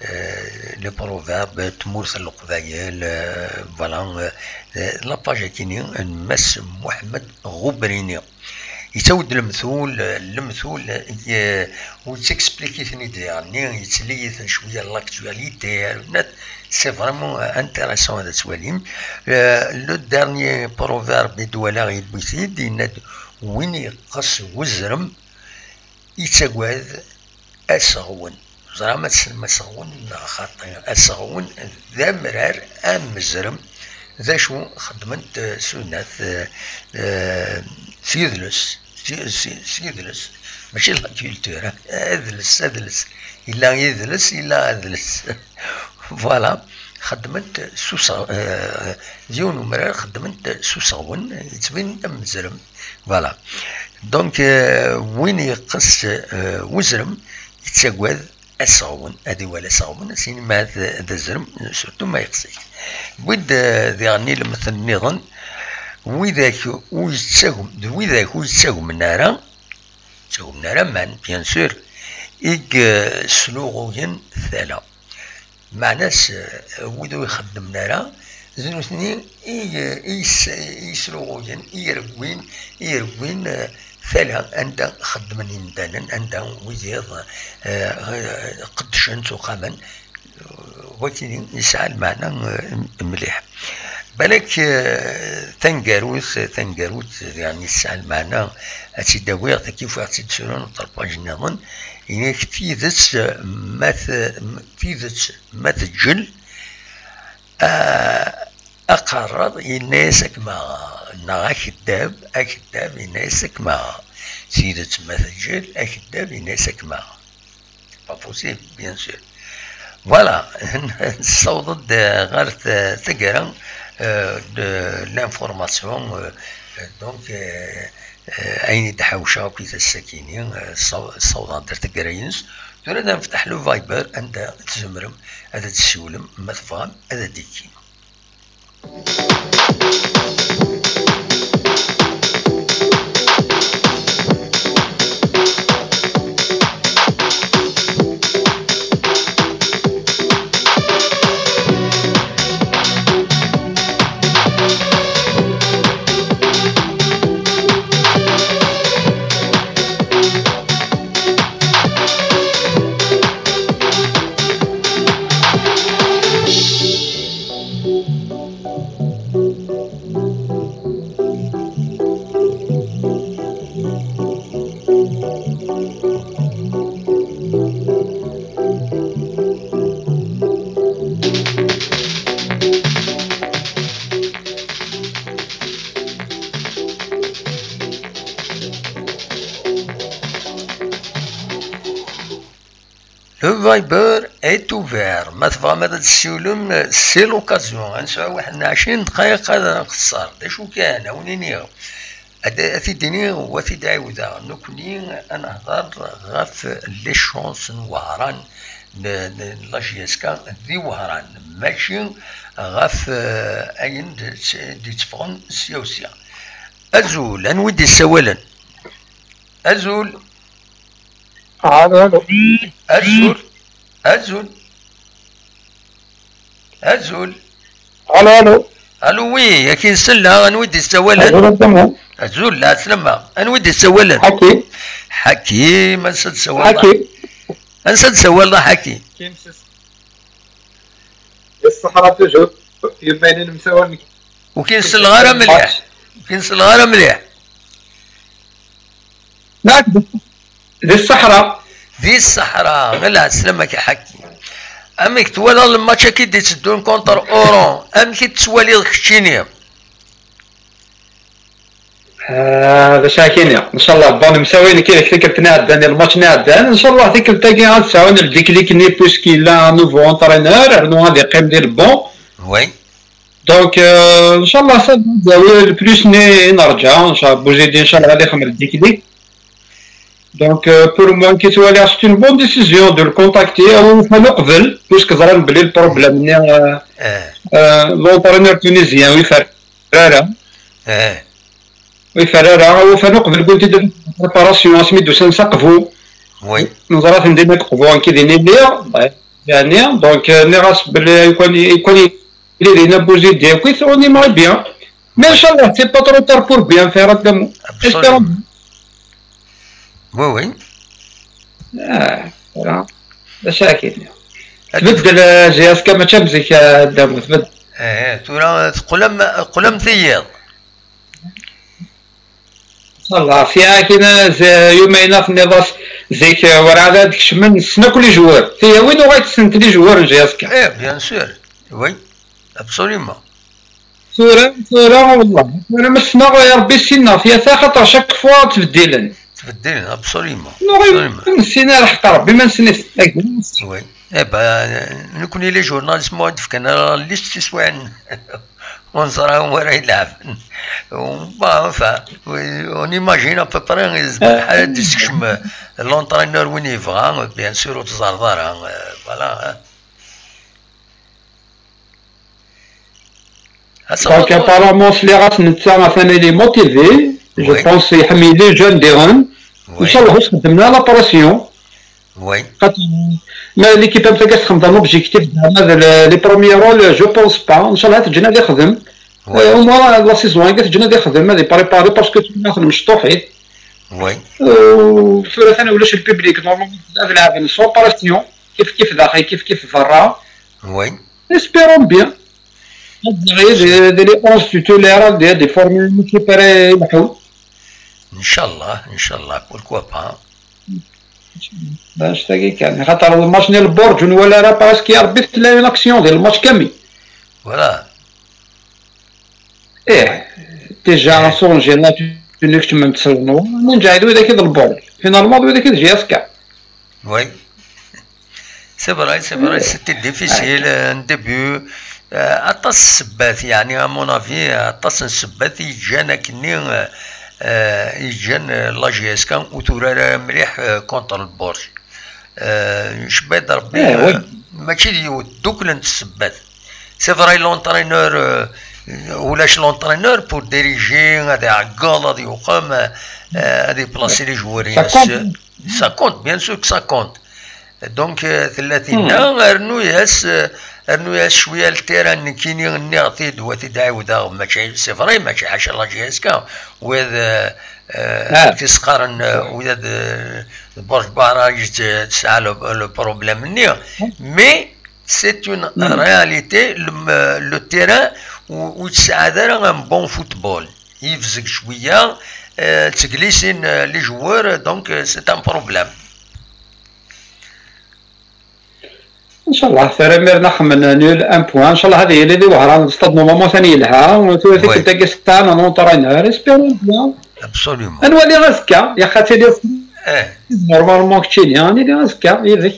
euh, les proverbes, tmurt n Leqbayel, euh, voilà, euh, euh, la page-agi-nni n Mass Muḥemmed Ɣubrini. Yettawi-d lemtul, lemtul, ye-, u yettexpliqi-ten-id diɣenni, yettili-ten cwiya l'actualité, c'est vraiment intéressant ad t-twalim. Euh, le dernier proverbe i d-walaɣ yewwi-t-id, yenna-d: "Win yeqqes wezrem, yettagad aseɣwen." Ẓram ad tessnem aseɣwen neɣ xaṭi. Aseɣwen d amrar amezrem. D acu xeddment, eh, sunat, eh, eh, s yidles, s, s, s yidles, mačči la culture, adles, adles. Yella yidles, yella adles. Voilà, xeddment s useɣ-, eh, d yiwen umrar xeddment s useɣwen, yettbin-d am uzrem. Voilà. Donc, euh, win yeqqes, euh, uzrem, yettagad aseɣwen, ad iwali aseɣwen, ad s-yini ma d, d azrem, surtout ma yeqqes-it. Wid, euh, diɣen ilmeten nniḍen, widak ur yettagm-, d widak ur yettagmen ara, ttagmen ara man, bien sûr, i yesluɣuyen tala. Meɛna-s, eh, wid ur ixeddmen ara, d nutni i, i yes-, i yesruɣuyen, i ireggwin, i ireggwin, eh, tala anda xeddmen yimdanen, anda wiyiḍ, eh, eh, qeddcen, ttuqamen. Wagi yesɛa lmeɛna, eh, mliḥ. Balak, eh, taneggarut, taneggarut, yeɛni tesɛa lmeɛna, ad tt-id-awiɣ, tagi ufiɣ-tt-id s yiwen n uṭerpaj nniḍen, yenna-k tidet, eh, ma t-, m-, tidet ma teǧǧel, ah, aqerraḍ yenna-yas ad kem-aɣeɣ, neɣ akeddab, akeddab yenna-yas ad kem-aɣeɣ. Tidet ma teǧǧel, akeddab yenna-yas ad kem-aɣeɣ. Pas possible, bien sûr. Voilà, nessaweḍ-d, euh, ɣer t-, taggara, euh, de l'information, euh, donc, euh, euh, ayen i d-ḥawceɣ akk i ass-agi-nni, euh, ssaw-, ssawḍeɣ-d ar taggara-ines. Tura ad nfettaḥ le Viber, anda tzemrem ad d-tessiwlem, ma tebɣam ad d-ikkim. Le Viber est ouvert. Ma tebɣam ad d-tessiwlem, c'est l'occasion. Ad nesɛu waḥed n ɛecrin dqayeq ad nqeṣṣer. D acu kan, ad wen-iniɣ. Ad, ad t-id-iniɣ u ad t-id-ɛiwdeɣ. Nekkni ad nehder ɣef les chances n Wehran, n, n, n la J S K di Wehran. Mačči ɣef, eh, ayen d-, d-yetteffɣen sya u sya. Azul, anwa i d-yessawalen? Azul. Allo, allo. Azul. Azul. Azul. Allo, allo. Allo, oui, akin selleɣ, anwa i d-yessawalen? Azul, a Ddemmum. Azul, lɛeslama. Anwa i d-yessawalen? Ḥakim. Ḥakim, ansa d-tsawaleḍ? Ḥakim. Ansa d-tsawaleḍ a Ḥakim? Ḥakim, s-, s Ṣṣeḥra toujours. Yemma-inu nemsawal nekk. Ur k-in-selleɣ ara mliḥ. Ur k-in-selleɣ ara mliḥ. Nekk di, di Ṣṣeḥra. Di Ṣṣeḥra, ɣileɣ sslam-ak a Ḥaki. Amek twalaḍ lmatch-agi d-itteddun contre Oran? Amek i t-tettwaliḍ keččini? Ah, d acu ara k-iniɣ? Ncallah, bon, msawi nekk yid-k tikkelt-nni iɛeddan, lmatch-nni iɛeddan. Ncallah, tikkelt-agi ad sɛun ldiklik-nni, puisqu'il a un nouveau entraîneur, rnu ad iqqim di le banc. Oui. Donc, euh, ncallah, ça va, le plus-nni nerǧa, ncallah, Bouzidi, ncallah, ad ixdem ldiklik. Donc, euh, pour moi, qui soit, c'est une bonne décision de le contacter, ou faire le qbel, puisque ضرب لي le problème, euh, euh, l'entraîneur tunisien, oui, faire oui, Ferrara, ou faire le qbel, قلت de préparation, اسمي دوسان سقفو. Oui. نزرات ندير نقفو كي ديني ليا. يعني، donc, euh, نغاس بلي يكون، يكون يدينا بوزيدي، كويس، on aimerait bien. Mais إن شاء الله, c'est pas trop tard pour bien faire, Adamo. Espérons. Oui, oui. آه، voilà. مشاكل. تبدل، آه، جهاز كما تشمزك، آه، Adamo, تبدل. ايه، ترى تقلم، تقلم ثياب. إن شاء الله. في كاين ز-، يومين في النظاس زيك، آه، ورا هذا ديك الشمن نسنا كل جوار. في وين وغايت سنت لي جوار جهاز كا. ايه، bien sûr. Oui. Absolument. ثورة، ثورة والله. ثورة مسنا يا ربي سينا فيها تا خاطر chaque fois تبدلن. تبدلن، absolument. نو، absolument. نسينا الحق ربي ما نسينيش. Oui. Eh ben, نكوني les journalistes ما عندك كان la liste تسوان. ونزرا ورا يلعب. Bon, enfin, oui, on imagine à peu près, بحال هاد الشكشم، l'entraîneur وين يبغى, bien sûr, وتزرد راه, voilà, hein. Donc, apparemment, سليغاس نتا ثاني لي موتيفي. Je pense يحمي لي جون ديغن. إن شاء الله واش خدمنا لا بريسيون. Oui. خاطر ما ليكيب تاعك تخدم ان اوبجيكتيف زعما هذا لي بروميي رول, je pense pas. إن شاء الله تجينا اللي يخدم. Oui. Au moins la saison هكا تجينا اللي يخدم, هذه بريباري باسكو تجينا نخدم شطوحي. Oui. وثورة ثاني ولاش البيبليك نورمالمون هذا العام سون بريسيون. كيف كيف داخل, كيف كيف برا. Oui. Espérons bien. هاد غير دي لي اونز توتولير دي دي فورمي ميكي بري يلحو. ان شاء الله, ان شاء الله, pourquoi pas. باش تاكي كان خاطر الماتش نيال البرج ولا راه باسكو يا ربي تلاقي لاكسيون ديال الماتش كامل. Voilà. ايه. ديجا سونجي لا تونيك تما متسلمو من جاي دوي داك البرج فينالمون دوي داك جي اس كا. Oui. C'est vrai, c'est vrai, c'était difficile, un début. آه، aṭas n ssebbat, يعني, à mon avis, aṭas n ssebbat i yeǧǧan akkenni, آه، آه، i yeǧǧan, آه, la J S K ur turar ara mliḥ, آه, contre البرج. آه، يشبه ربي, آه, ماشي ديو, ddukklent ssebbat. C'est vrai, l'entraîneur, آه, ulac l'entraîneur pour diriger, ad iɛeggeḍ, ad yuqem, آه, ad iplaci les joueurs. Ça compte. Ça compte, bien sûr que ça compte. Donc, euh, tella tinna, rnu-yas, euh, rnu-yas cwiya n ltiran nekkini nniɣ-t-id, wa t-id-ɛiwdeɣ, mačči, c'est vrai, mačči ḥaca la J S K, wid, euh, euh, tisqaren, euh, wid, euh, Burj Baraj, euh, tesɛa le, le problème-nni. Mais c'est une réalité, le, le terrain ur, ur yesɛi ara un bon football. Yebzeg cwiya, euh, tteglisin, euh, les joueurs, donc, euh, c'est un problème. ان شاء الله ثرى ميرنا خمنا نول ان بوان. ان شاء الله هذه هي اللي وهران ستاد نورمالمون ثاني يلها وثلاثي كنت قصتان ان اونترينور اسبيرون بيان. Absolument. نولي غزكا يا خاتي لي. ايه. نورمالمون كتشيني هاني لي غزكا يدك.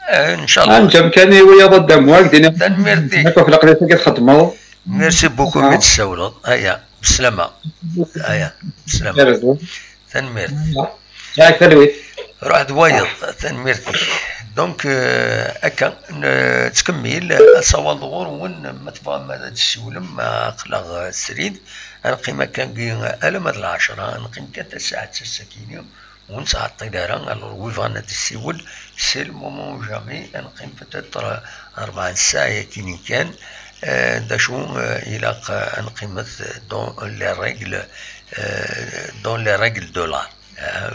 ايه, ان شاء الله. انت مكاني ويا ضد دموع دينا. تنميرتي. هكا في القضيه كتخدموا. Merci beaucoup. آه. من تساولض هيا. بسلامة. هيا. بسلامة. Tanemmirt. Ruḥ d wayeḍ, tanemmirt-ik. Donc, euh, akka, n-, nettkemmil, ad sawaleɣ ɣur-wen, ma tebɣam ad d-tessiwlem, aql-aɣ srid, ad neqqim akkagi alamma d lɛecṛa, ad neqqim kan tasaɛet ass-akini, ur nettɛeṭṭil ara, alors wi bɣan ad d-tessiwel, c'est le moment ou jamais, ad neqqim peut-être rebɛa n ssaɛa-yakini kan, euh, d acu, euh, ilaq, euh, ad neqqimet dans les règles, euh, dans les règles de l'art. Ah,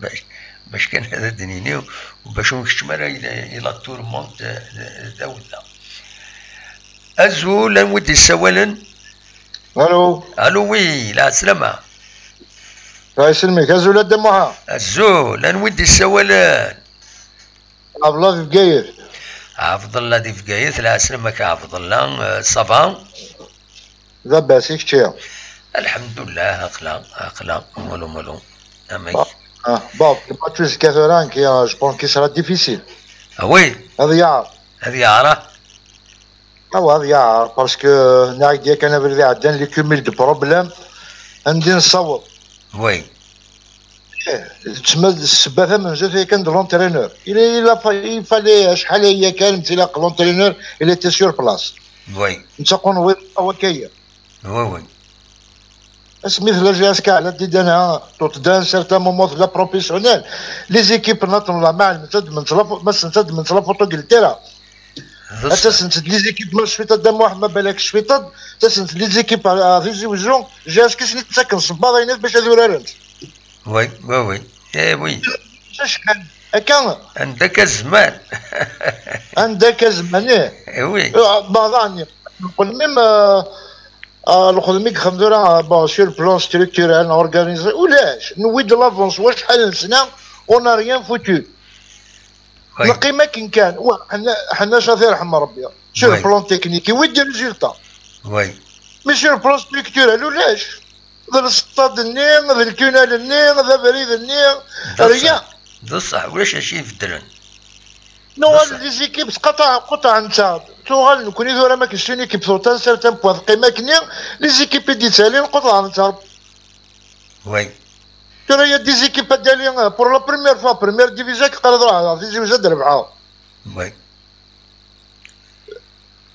bac, bac kan ad d-nini, bac ur nkeččem ara i, i la tourmente, euh, d awla. Azul, anwa i d-yessawalen? Allô? Allô, oui, la salama. Wa yesselmek, azul a Dda Muḥa. Azul, anwa i d-yessawalen? Ɛebdellah di Bgayet. Ɛebdellah di Bgayet, la salama-k a Ɛebdellah, euh, ça va? Labas, i kečči? Alḥemdullah, aql-aɣ, aql-aɣ, malu, malu. Amek? Ah, ah, bon, le match jusqu'à tura, qui, euh, je pense qu'il sera difficile. Ah oui? Ad yeɛreq. Ad yeɛreq? Awa, ad yeɛreq, parce que, euh, nniɣ-ak-d yakan abrid iɛeddan, les cumuls de problèmes, anda i nessaweḍ. Oui. Tma-, ssebba tamenzut yakan d l'entraîneur. Il, il a fa-, il fallait acḥal aya kan, tilaq l'entraîneur, il était sur place. Oui. Netta qunwi awakaya. Oui, oui. Asmi tella J S K, la didana, tot d'un certain moment de la professionnelle. Les équipes, نظن لا ما علمت هاد من تلافو-، ما سنت هاد من تلافوتو قلت لها. Atasent-d les équipes, ma cfiṭ ad d-amuḥ, ma balak cfiṭ ad, atasent-d les équipes à, à Tizi Wezzu, J S K sni tsakken ṣebbaḍ aynas bac ad urarent. Oui, oui, oui. Eh oui. Acḥal akka? Anda akka zzman? Anda akka zzman, eh. Eh oui. Eh, baḍani. Nqul même, euh, euh, lxedm i yexdem tura, euh, bon, sur le plan structurel, organisé, ulac. Newwi-d l'avance, wacḥal n sna, on n'a rien foutu. Oui. Neqqim akken kan. Wa, ḥna, ḥna ca tirḥem Rebbi. Sur le plan technique, yewwi-d des résultats. Oui. Mais sur le plan structurel, ulac. D lsṭad-nni, d ltunal-nni, d abrid-nni, rien. D ṣṣeḥ, ulac acu ibeddlen. Nuɣal les équipes qeṭɛen, qeṭɛent-aɣ. Tuɣal nekni tura ma k-, c'est une équipe tot un certain point teqqim akkenni, les équipes i d-yettalin qeṭɛent-aɣ. Oui. Tura il y a des équipes ad d-ali, euh, pour la première fois, première division, ad k-qqar ad ruḥeɣ, Tizi Wezzu ad rebḥeɣ. Oui.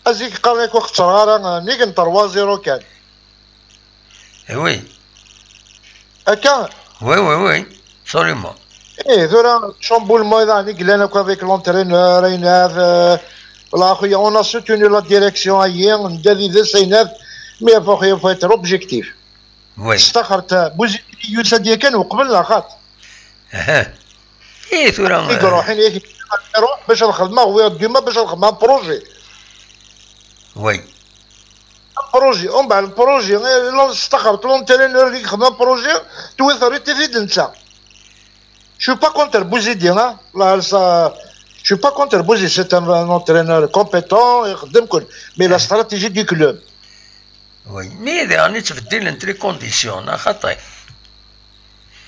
Azik qqaren-ak ur xettreɣ ara, euh, nnig n trois zéro kan. Eh oui. Akka? Oui, oui, oui. Absolument. Eh, tura, chamboulement, iḍan i yellan akk avec l'entraîneur, ayennat, euh, voilà, xuya, on a soutenu la direction, ayi, nda d ides, ayennat, mais il faut, il faut être objectif. Oui. Staxert Buzidi yusa-d yakan uqbel neɣ xaṭ? Aha. Eh, tura, i iruḥin yak iruḥ bac ad xedmeɣ, wi dima bac ad xedmeɣ projet. Oui. Projet, on bat le projet, eh, staxert l'entraîneur i ixedmen projet, tewwi terriḍ-it-id netta. Je suis pas contre Bouzidi, hein. Là, ça, je suis pas contre Bouzidi, c'est un, un entraîneur compétent, ixeddem kull. Mais la stratégie du club. Oui, mais daɣen i ttbeddilent les conditions, neɣ xaṭi?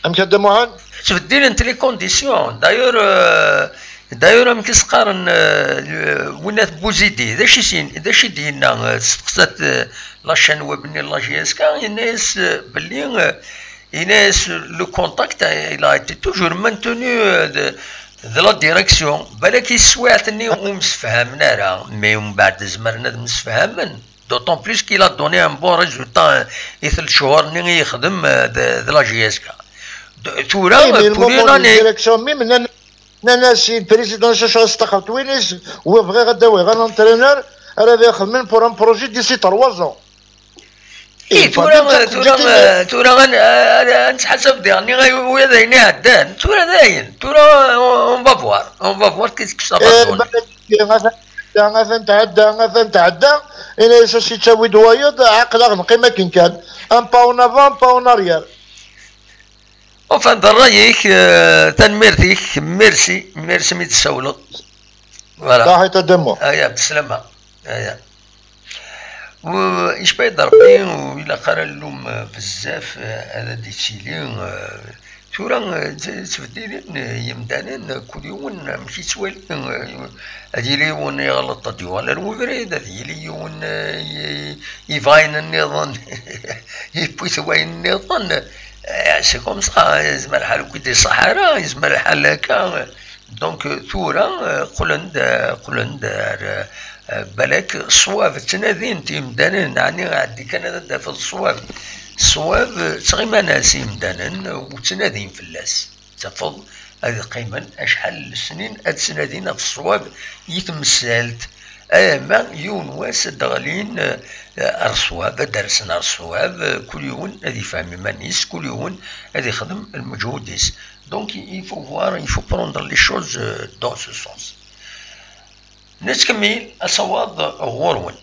Amek a Dda Muḥend? Ttbeddilent les conditions. D'ailleurs, euh, d'ailleurs, amek i s-qqaren, euh, winna Bouzidi, d acu i s-yin-, d acu i d-yenna, euh, testeqsa-t, euh, la chaîne web-nni, la J S K, yenna-yas, euh, belli, euh, yenna-yas le contact, euh, il a été toujours maintenu, euh, de, de la direction. Balak i teswiɛt-nni ur msefhamen ara, mais mbeɛd zemren ad msefhamen. D'autant plus qu'il a donné un bon résultat, euh, i telt chehur-nni i yexdem, euh, de, de la J S K. De, tura, oui, mais euh, le pour moment une de année. Direction, même, nnan-, nnan-as i le président Chacha Staxert, win-is, wa bɣiɣ ad d-awiɣ un entraîneur, ara d ixedmen pour un projet d'ici trois ans. Eh, tura, tura, tura, ad, ad, ad nettḥasab diɣen, ay, wi d ayen iɛeddan. Tura d ayen. Tura, on, on va voir. On va voir qu'est-ce que ça va donner. Atan tɛedda, atan tɛedda, atan tɛedda. Ini-as a s-yettawi-d wayeḍ, aql-aɣ neqqim akken kan. Un pas en avant, un pas en arrière. Enfin, d ṛṛay-ik, euh, tanemmirt-ik, merci, merci mi d-tessawleḍ. Voilà. Taḥit a Dda Muḥ. Aya, bslama. Aya. U, icba-yi-d Ṛebbi, ur ilaq ara llum, euh, bezzaf, euh, ad d-ittili, euh, tura, euh, tt-, ttbeddilin, euh, yemdanen, euh, kul yiwen, amek yettwali, euh, ad yili yiwen iɣleṭ, ad yuɣal ar webrid, ad yili yiwen, euh, i-, yebɣa ayen nniḍen, yewwi-t wayen nniḍen. Eh, c'est comme ça, yezmer lḥal ur k-id-iṣaḥ ara, yezmer lḥal akka. Donc, euh, tura, euh, qqlen-d, euh, qqlen-d ar, euh, balak ṣṣwab, ttnadin-t yimdanen, ɛni ɛeddi kan ad d-tafeḍ ṣṣwab. Ṣṣwab, euh, ttɣiman-as yimdanen, euh, u ttnadin fell-as. Tafeḍ ad qqimen acḥal n lesnin ad ttnadin ɣef ṣṣwab i temsalt, alamma yiwen wass ad d-ɣlin, eh, ar ṣṣwab, ad d-rsen ar ṣṣwab, eh, kul yiwen ad ifhem iman-is, kul yiwen ad ixdem lmeǧhud-is. Donc, il faut voir, il faut prendre les choses, euh, dans ce sens. Nettkemmil asawaḍ ɣur-wen.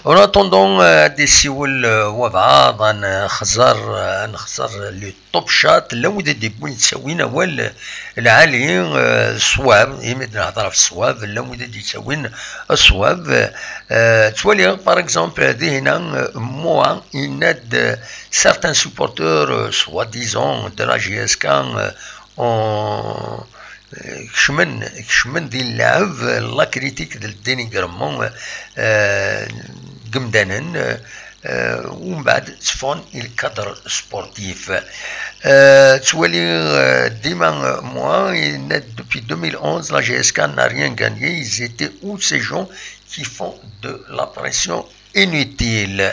En attendant, euh, ad d-isiwel, euh, wabɛaḍ, ad nexẓer, euh, ad nexẓer le top chat, llan wid i d-yewwin ttawin awal, euh, lɛali, euh, ṣṣwab, imi d-nehḍer ɣef ṣṣwab, llan wid i d-yettawin ṣṣwab. Euh, ttwaliɣ, par exemple, dihina, euh, moi, yenna-d, euh, certains supporters, euh, soi-disant de la J S K, euh, ont, euh, kecmen, kecmen di lɛeb, la critique d le dénigrement, euh, n yimdanen, euh, umbeɛd tteffɣen i le cadre sportif. Euh, ttwaliɣ, euh, dima, euh, moi, yenna-d depuis deux mille onze, la J S K n'a rien gagné, ils étaient où ces gens qui font de la pression inutile.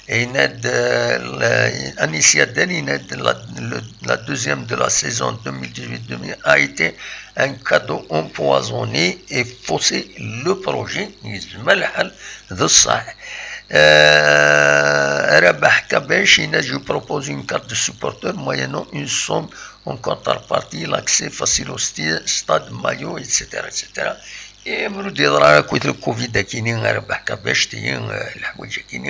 Yenna-d, euh, le- Anis Yaddel, yenna-d, la, le- la deuxième de la saison deux mille dix-huit deux mille a été un cadeau empoisonné et faussé le projet. Yezmer lḥal d ṣṣeḥ. Euh, Rabaḥ Kabac, yenna-d, je propose une carte de supporter moyennant une somme en contrepartie, l'accès facile au sti- stade, maillot, et cetera, et cetera. Et ur d-yeḍra ara akked le covid akini, Rabaḥ Kabac, tigi, euh, leḥwayeǧ akini,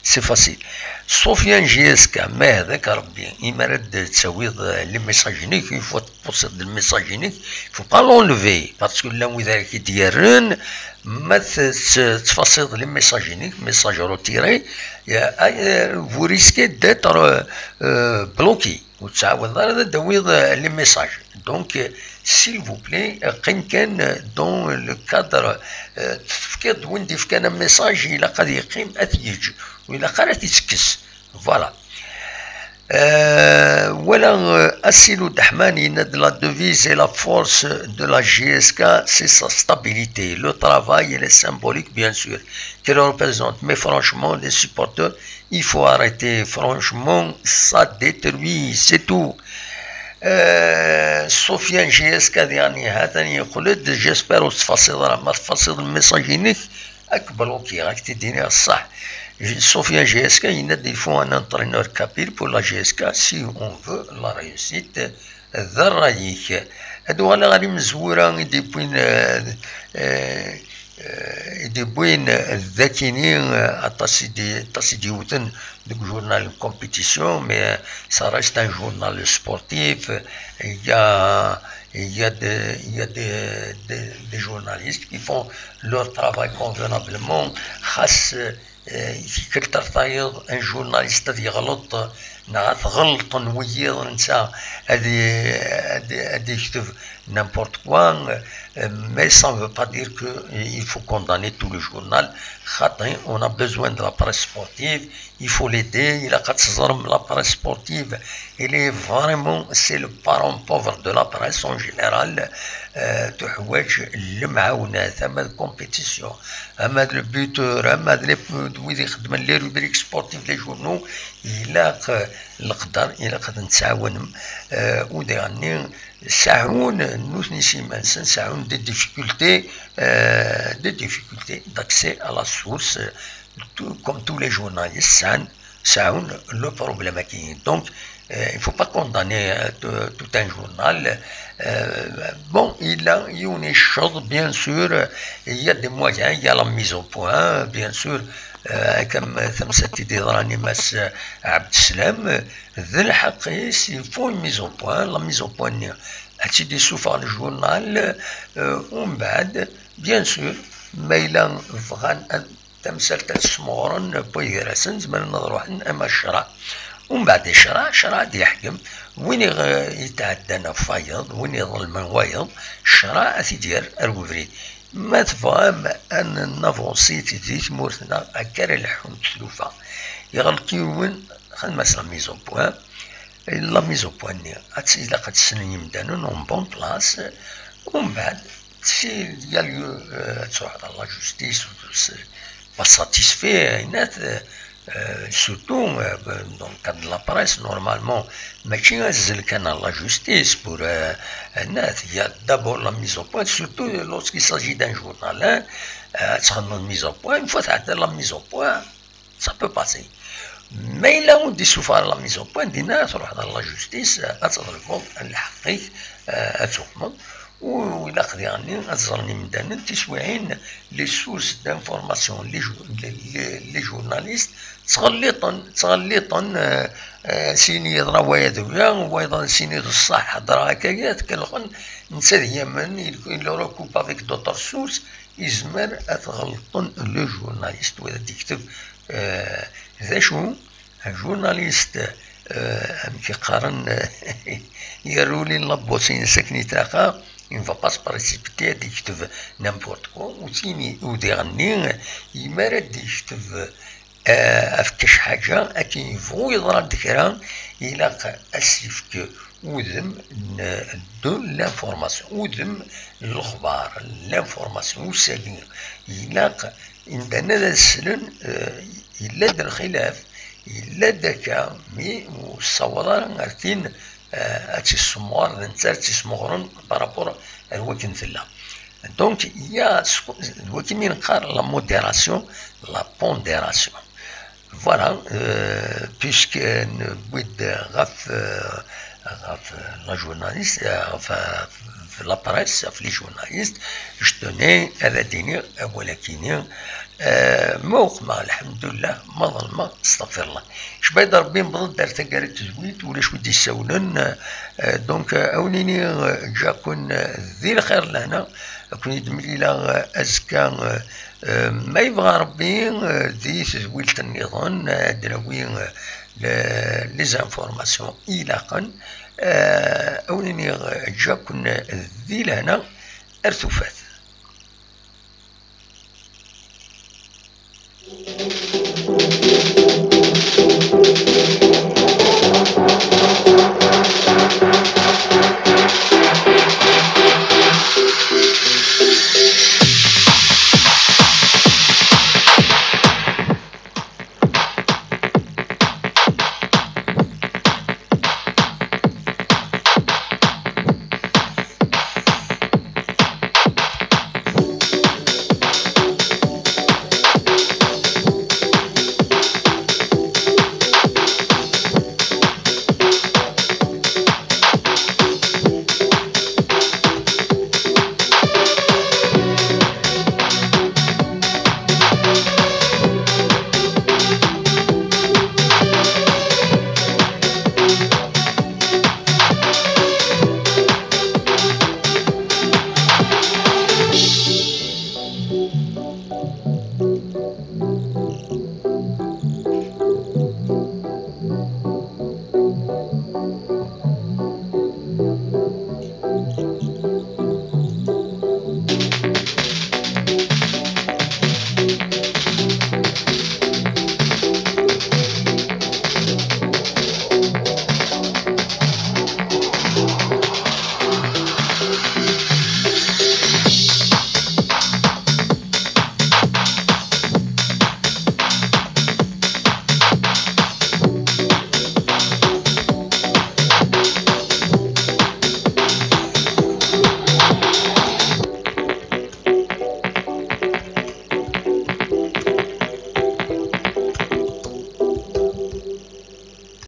c'est facile. Sofiane J S K, ma hdak Rebbi, imi ara d-tawiḍ, euh, les messages-inek, il faut tpusiḍ le message-inek, il faut pas l'enlever, parce que llan wid ara k-id-yerren, ma t- t- tfasiḍ les messages-inek, message retiré, euh, euh, vous risquez d'être, euh, euh, bloqué. Ur tettɛawadeḍ ara ad d-tawiḍ, euh, les messages. Donc, euh, s'il vous plaît, euh, qqim kan, euh, dans le cadre, euh, tefkiḍ-d win d-yefkan un message, ilaq ad yeqqim, ad t-yeǧǧ. Ur ilaq ara ad t-ittekkes. Voilà. Euh, voilà, euh, Assilou Dahman, il a de la devise et la force de la J S K, c'est sa stabilité. Le travail, il est symbolique, bien sûr, qu'il représente. Mais franchement, les supporters, il faut arrêter. Franchement, ça détruit, c'est tout. Euh, Sofiane J S K diɣen hatan yeqqel-d, j'espère ur tettfasiḍ ara. Ma tfasiḍ le message-inek, ad k-blokiɣ, ad k-t-id-iniɣ ṣṣeḥ. Sofiane J S K yenna-d, il faut un entraîneur kabyle pour la J S K si on veut la réussite. D ṛṛay-ik. Ad uɣaleɣ ɣer imezwura i d-yewwin, euh, euh, euh, i d-yewwin, euh, dakini, euh, aṭas i d-, aṭas i d-yewten deg journal de compétition, mais, euh, ça reste un journal sportif. Il y a, il y a des, il y a des, des, des journalistes qui font leur travail convenablement. Xas, euh, euh, tikkelt ar tayeḍ, un journaliste ad yeɣleḍ, neɣ ad t-ɣelṭen wiyiḍ, netta ad, ad, ad yekteb n'importe quoi, euh, mais ça ne veut pas dire que, euh, il faut condamner tout le journal. Xaṭi, on a besoin de la presse sportive, il faut l'aider, ilaq ad teẓrem la presse sportive, elle est vraiment, c'est le parent pauvre de la presse en général, euh, tuḥwaǧ lemɛawna, ama d compétition, ama d le buteur, ama d les, d wid ixeddmen les rubriques sportives des journaux, ilaq, euh, leqder, ilaq ad nettɛawanem, euh, u diɣenni seɛɛun nutni s yiman-nsen, seɛɛun des difficultés, euh, des difficultés d'accès à la source, euh, tout, comme tous les journalistes, seɛɛun, seɛɛun le problème-agi. Donc, euh, il faut pas condamner, euh, tout, tout un journal. Euh, bon, il y a une chose, bien sûr, il y a des moyens, il y a la mise au point, bien sûr, euh, comme, euh, tamsalt i d-yeḍran i Mass, euh, Abdeslam, euh, d lḥeqq-is, il faut une mise au point, la mise au point-nni ad tt-id-issufeɣ le journal, euh, umbeɛd, bien sûr, ma yella bɣan ad tamsalt ad smuɣren n waygar-asen, zemren ad ruḥen ama ccṛeɛ. Umbeɛd ccṛeɛ, ccṛeɛ ad yeḥkem. Win iɣ-, yetɛeddan ɣef wayeḍ, win iḍelmen wayeḍ, ccṛeɛ ad t-id-yerr ar webrid. Ma tebɣam ad n-, navonsi di tmurt-nneɣ, akka ara leḥḥunt tlufa. Iɣelq yiwen, xedm-as la mise au point. La mise au point-nni, ad tt-, ilaq ad tt-ssnen yimdanen en bonne place. Umbeɛd, s'il y a lieu, euh, ad truḥeḍ à la justice, ou c'est pas satisfait, euh, surtout, euh, dans le cadre de la presse, normalement, mačči azzel kan à la justice pour, euh, il y a d'abord la mise au point, surtout lorsqu'il s'agit d'un journal, hein, euh, ad txedmeḍ mise au point, une fois tɛedda la mise au point, ça peut passer. Ma yella ur d-issufeɣ ara la mise au point, dinna truḥeḍ à la justice, euh, ad teḍlbeḍ lḥeqq-ik, euh, ad tuqmeḍ. U ilaq diɣenni ad ẓren imdanen tiswiɛin, les sources d'information, les jou-, les, les, les journalistes ttɣelliṭen, ttɣelliṭen, euh, euh, sin yeḍra waya d wiya, wayeḍ sin d ṣṣeḥ, ḍra akka-ya, tkelxen, netta d yamen, il, il recoupe avec d'autres sources, izmer ad ɣelṭen le journaliste, wa ad d-ikteb, euh, d acu, un journaliste, euh, amek i qqaren, yerrulin labus-ines akken i tlaq, il ne va pas se précipiter ad d-ikteb n'importe quoi, u tini, u diɣenni, yemma ara d-ikteb, euh, ɣef kra ḥaǧa, akken yebɣu yeḍra-d kra, ilaq ad s-yefk udem n, de l'information, udem n lexbar, l'information, usali, ilaq imdanen ad as-slen, euh, yella-d lxilaf, yella-d akka, mi ur tessaweḍ ara ar tin, euh, ad tt-issemɣer, d netta ara tt-issemɣren par rapport ar wakken tella. Donc, il y a ce que, d wakken i neqqar la modération, la pondération. Voilà, euh, puisque newwi-d ɣef, euh, ɣef la journaliste, euh, ɣef, ɣef la presse, ɣef les journalistes, je tenais ad d-iniɣ awal-agi-ni, euh, ma uqmeɣ, lḥemdullah, ma ḍelmeɣ, astaɣfirullah. Cbayed Rebbi, newweḍ-d ar taggara n tedwilt, ulac wi d-yessawlen, euh, donc, euh, a wen-iniɣ, euh, ǧǧiɣ-ken, euh, di lxir lehna, ad ken-id-mlileɣ, euh, azekka, euh, euh, ma yebɣa Rebbi, euh, di tedwilt nniḍen, euh, ad d-nawi, euh, le-, les informations ilaqen, euh, a wen-iniɣ, euh, ǧǧiɣ-ken, euh, di lehna, ar tufat.